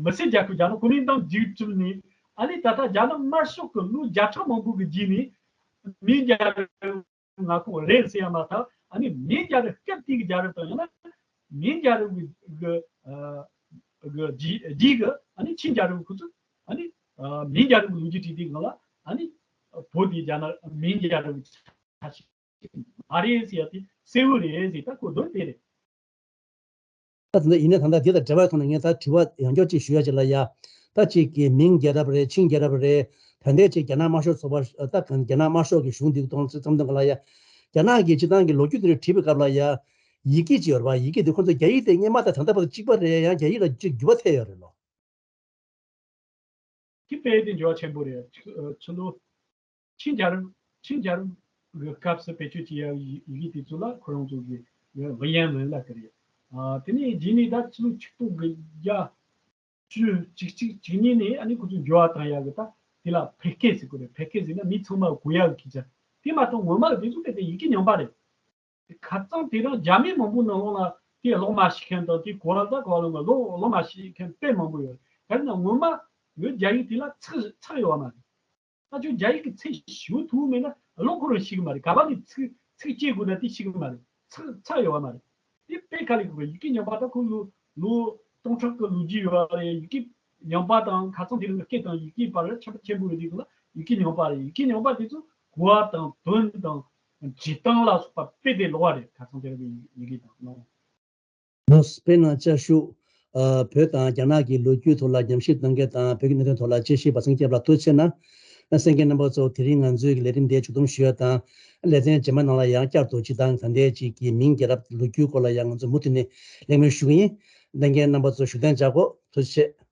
མི་སེར་རྒྱལ་ཁབ་རྒྱ་ནག་གོ་མིན་ཏང་མཇུག་གྲུབ་ནས་ཨ་ནི་ད་ལྟ་རྒྱ་ནག་དམར་ཤོག་གི་ལོ་བརྒྱ་ཕྲག་མང་པོ་གི་རྗེས་ནས་མིང་རྒྱལ་རབས་མངའ་ཁོངས་རེད་ཟེར་ཡ་མ་ཐག་ཨ་ནི་མིང་རྒྱལ་རབས་སྐབས་དེ་གི་རྒྱལ་རབས་དང་ཡང་ན་མིང་རྒྱལ་རབས་གི་གི་ཨ་གི་རྗེས་རྗེས་གི་ཨ་ནི་ཆིང་རྒྱལ་རབས་ཁོ་ཚོས་ཨ་ནི་ཨ་མིང་རྒྱལ་རབས་གི་ལོ་རྒྱུས་བྲིས་དུས་སྒང་ལ་ཨ་ནི་བོད་དེ་རྒྱ་ནག་མིང་རྒྱལ་རབས་གི་ཆ་ཤས་མ་རེད་ཟེར་ཡ་དེ་གསལ་བོ་རེད་ཟེར། ད་གོ་དོན་དེ་རེད། ད་དེ་འདྲ་ཡིན་ན་ད་ལྟ་འདི་དང་འབྲེལ་བའི་ཐོག་ནས་ངས་ད་དྲི་བ་ཡང་བསྐྱར་ཅིག་ཞུ་ཡ་ཅིག་ལ་ཡ། ད་ཅིག་གི་མིང་རྒྱལ་རབས་རེད། ཆིང་རྒྱལ་རབས་རེད། ད་ལྟའི་ཅིག་རྒྱ་ནག་དམར་ཤོག་ཚོགས་པ། ད་རྒྱ་ནག་དམར་ཤོག་གི་གཞུང་འདི་གཏོང་བསམ་དུས་སྒང་ལ་ཡ། རྒྱ་ནག་གི་སྤྱི་བཏང་གི་ལོ་རྒྱུས་འདི་འདྲ་བྲིས་པའི་སྐབས་ལ་ཡ། ཡི་གེ་ཅིག་ཡོད་རེད་པ། ཡི་གེ་འདི་ཁོ་ཚོ་རྒྱ་ཡིག་དེ་སྔོན་མ་དང་ད་ལྟ་བར་གཅིག་པ་རེད། ཡང་རྒྱ་ཡིག་ལ་ཅིག་འགྱུར་བ་ཐེབས་ཡོད་རེད་ལོ། ཁྱི་དཔེ་དེ་འགྱུར་བ་ཆེན་པོ་རེད། ཕྱི་ཕྱི་ལོ་ཆིང་རྒྱལ་རབས་ཆིང་རྒྱལ་རབས་ཀྱི་སྐབས་སུ་བེད་སྤྱོད་བྱེད་ཡག་ཡི་ཡི་གེ་དེ་ཚོ་ལ་ཁོ་རང་ཚོ་གི་ཝུན་ཡན་ལུན་ལབ་ཀྱི་རེད། ཨ་དེ་ནས་རྗེས་ནས་ད་ཕྱི་ལོ་ཆིག་སྟོང་དགུ་བརྒྱ་བཅུ་གཅིག་གཅིག་གཅིག་གཉིས་ནས་ཨ་ནི་ཁོ་ཚོ་འགྱུར་བ་བཏང་ཡག་གི་ད་དེ་ལ་བོད་སྐད་ཟེར་གི་རེད། བོད་སྐད་ཟེར་ན་མི་ཚང་མ་གོ་ཡག་གི་སྐད་ཆ། དེ་མ་གཏོགས་སྔོན་མ་དེ་ཚོ་དེ་དེ་ཡི་གེ་རྙིང་པ་རེད། ཁ་རྩང་དེ་རིང་རྒྱ་མི་མང་པོ་ནང་ལོགས་ལ་དེ་ཀློག་མ་ཤེས་མཁན་དང་། དེ་གོ་བ་ད་གོ་བ་ལོང་ག་ཀློག་ཀློག་མ་ཤེས་མཁན་དཔེ་མང་པོ་ཡོད་རེད། ག་རེ་ན་སྔོན་མ་ཡོད་རྒྱ་ཡིག་དེ་ལ་ཚེག་ཚེག་ཡོད་པ་མ་རེད། ད་ཁྱོད་རྒྱ་ཡིག་གི་ཚེག་ཞུ་ཐུབ་མེད་ན་ཀློག་ཁོ་རང་ཤེས་གི་མ་རེད། ག་པ་ནས་ཚེག་ཚེག་བཅད་དགོས་ན་དེ་ཤེས་གི་མ་རེད། ཚེག་ཚེག་ཡོད་པ་མ་རེད། དེ་དཔེ་ཁ་ལས་གོ་གི། ཡི་གེ་རྙིང་པ་ད་ཁོ་ལོ་ལོ་སྟོང་ཕྲག་གི་ལོ་རྒྱུས་ཡོད་རེད། ཡི་གེ་རྙིང་པ་དང་ཁ་རྩང་དེ་རིང་གི་སྐད་དང་ཡི་གེ་བར་ཁྱད་པར་ཆེན་པོ་ཡོད་དུས་སྒང་ལ་ཡི་གེ་རྙིང་པ་རེད། ཡི་གེ་རྙིང་པ་དེ་ཚོ་གོ་བ་དང་དོན་དང་འབྲི་སྟངས་ལ་སོགས་པ་དཔེ་དེ་ལོགས་པ་རེད། ཁ་རྩང་དེ་རིང་གི་ཡི་གེ་དང་ནང་། ལགས་སོ། དཔེར་ན་ཅ་ཤུག་ཨ་བོད་དང་རྒྱ་ནག་གི་ལོ་རྒྱུས་ཐོག་ལ་ཉམས་ཞིབ་གནང་མཁན་དང་། བོད་ཀྱི་གནད་དོན་ཐོག་ལ་དཔྱད་ཞིབ་པ་སངས་རྒྱས་སྐྱབས་ལགས་ཐུགས་རྗེ་ཆེ་གནང་། གསན་མཁན་རྣམ་པ་ཚོ་དེ་རིང་ང་ཚོའི་ལས་རིམ་འདི་མཇུག་བསྡོམས་ཞུ་ཡ་དང་། ལེ་ཚན་རྗེས་མ་ནང་ལ་ཡང་བསྐྱར་དུ་སྤྱིར་བཏང་ད་ལྟའི་ཅིག་གི་མིང་རྒྱལ་རབས་ལོ་རྒྱུས་སྐོར་ལ་ཡང་ང་ཚོ་མུ་མཐུད་ནས་གླེང་མོལ་ཞུ་གི་ཡིན། གསན་མཁན་རྣམ་པ་ཚོ་བཞུགས་གདན་འཇགས་དགོས། ཐུགས་རྗེ་ཆེ།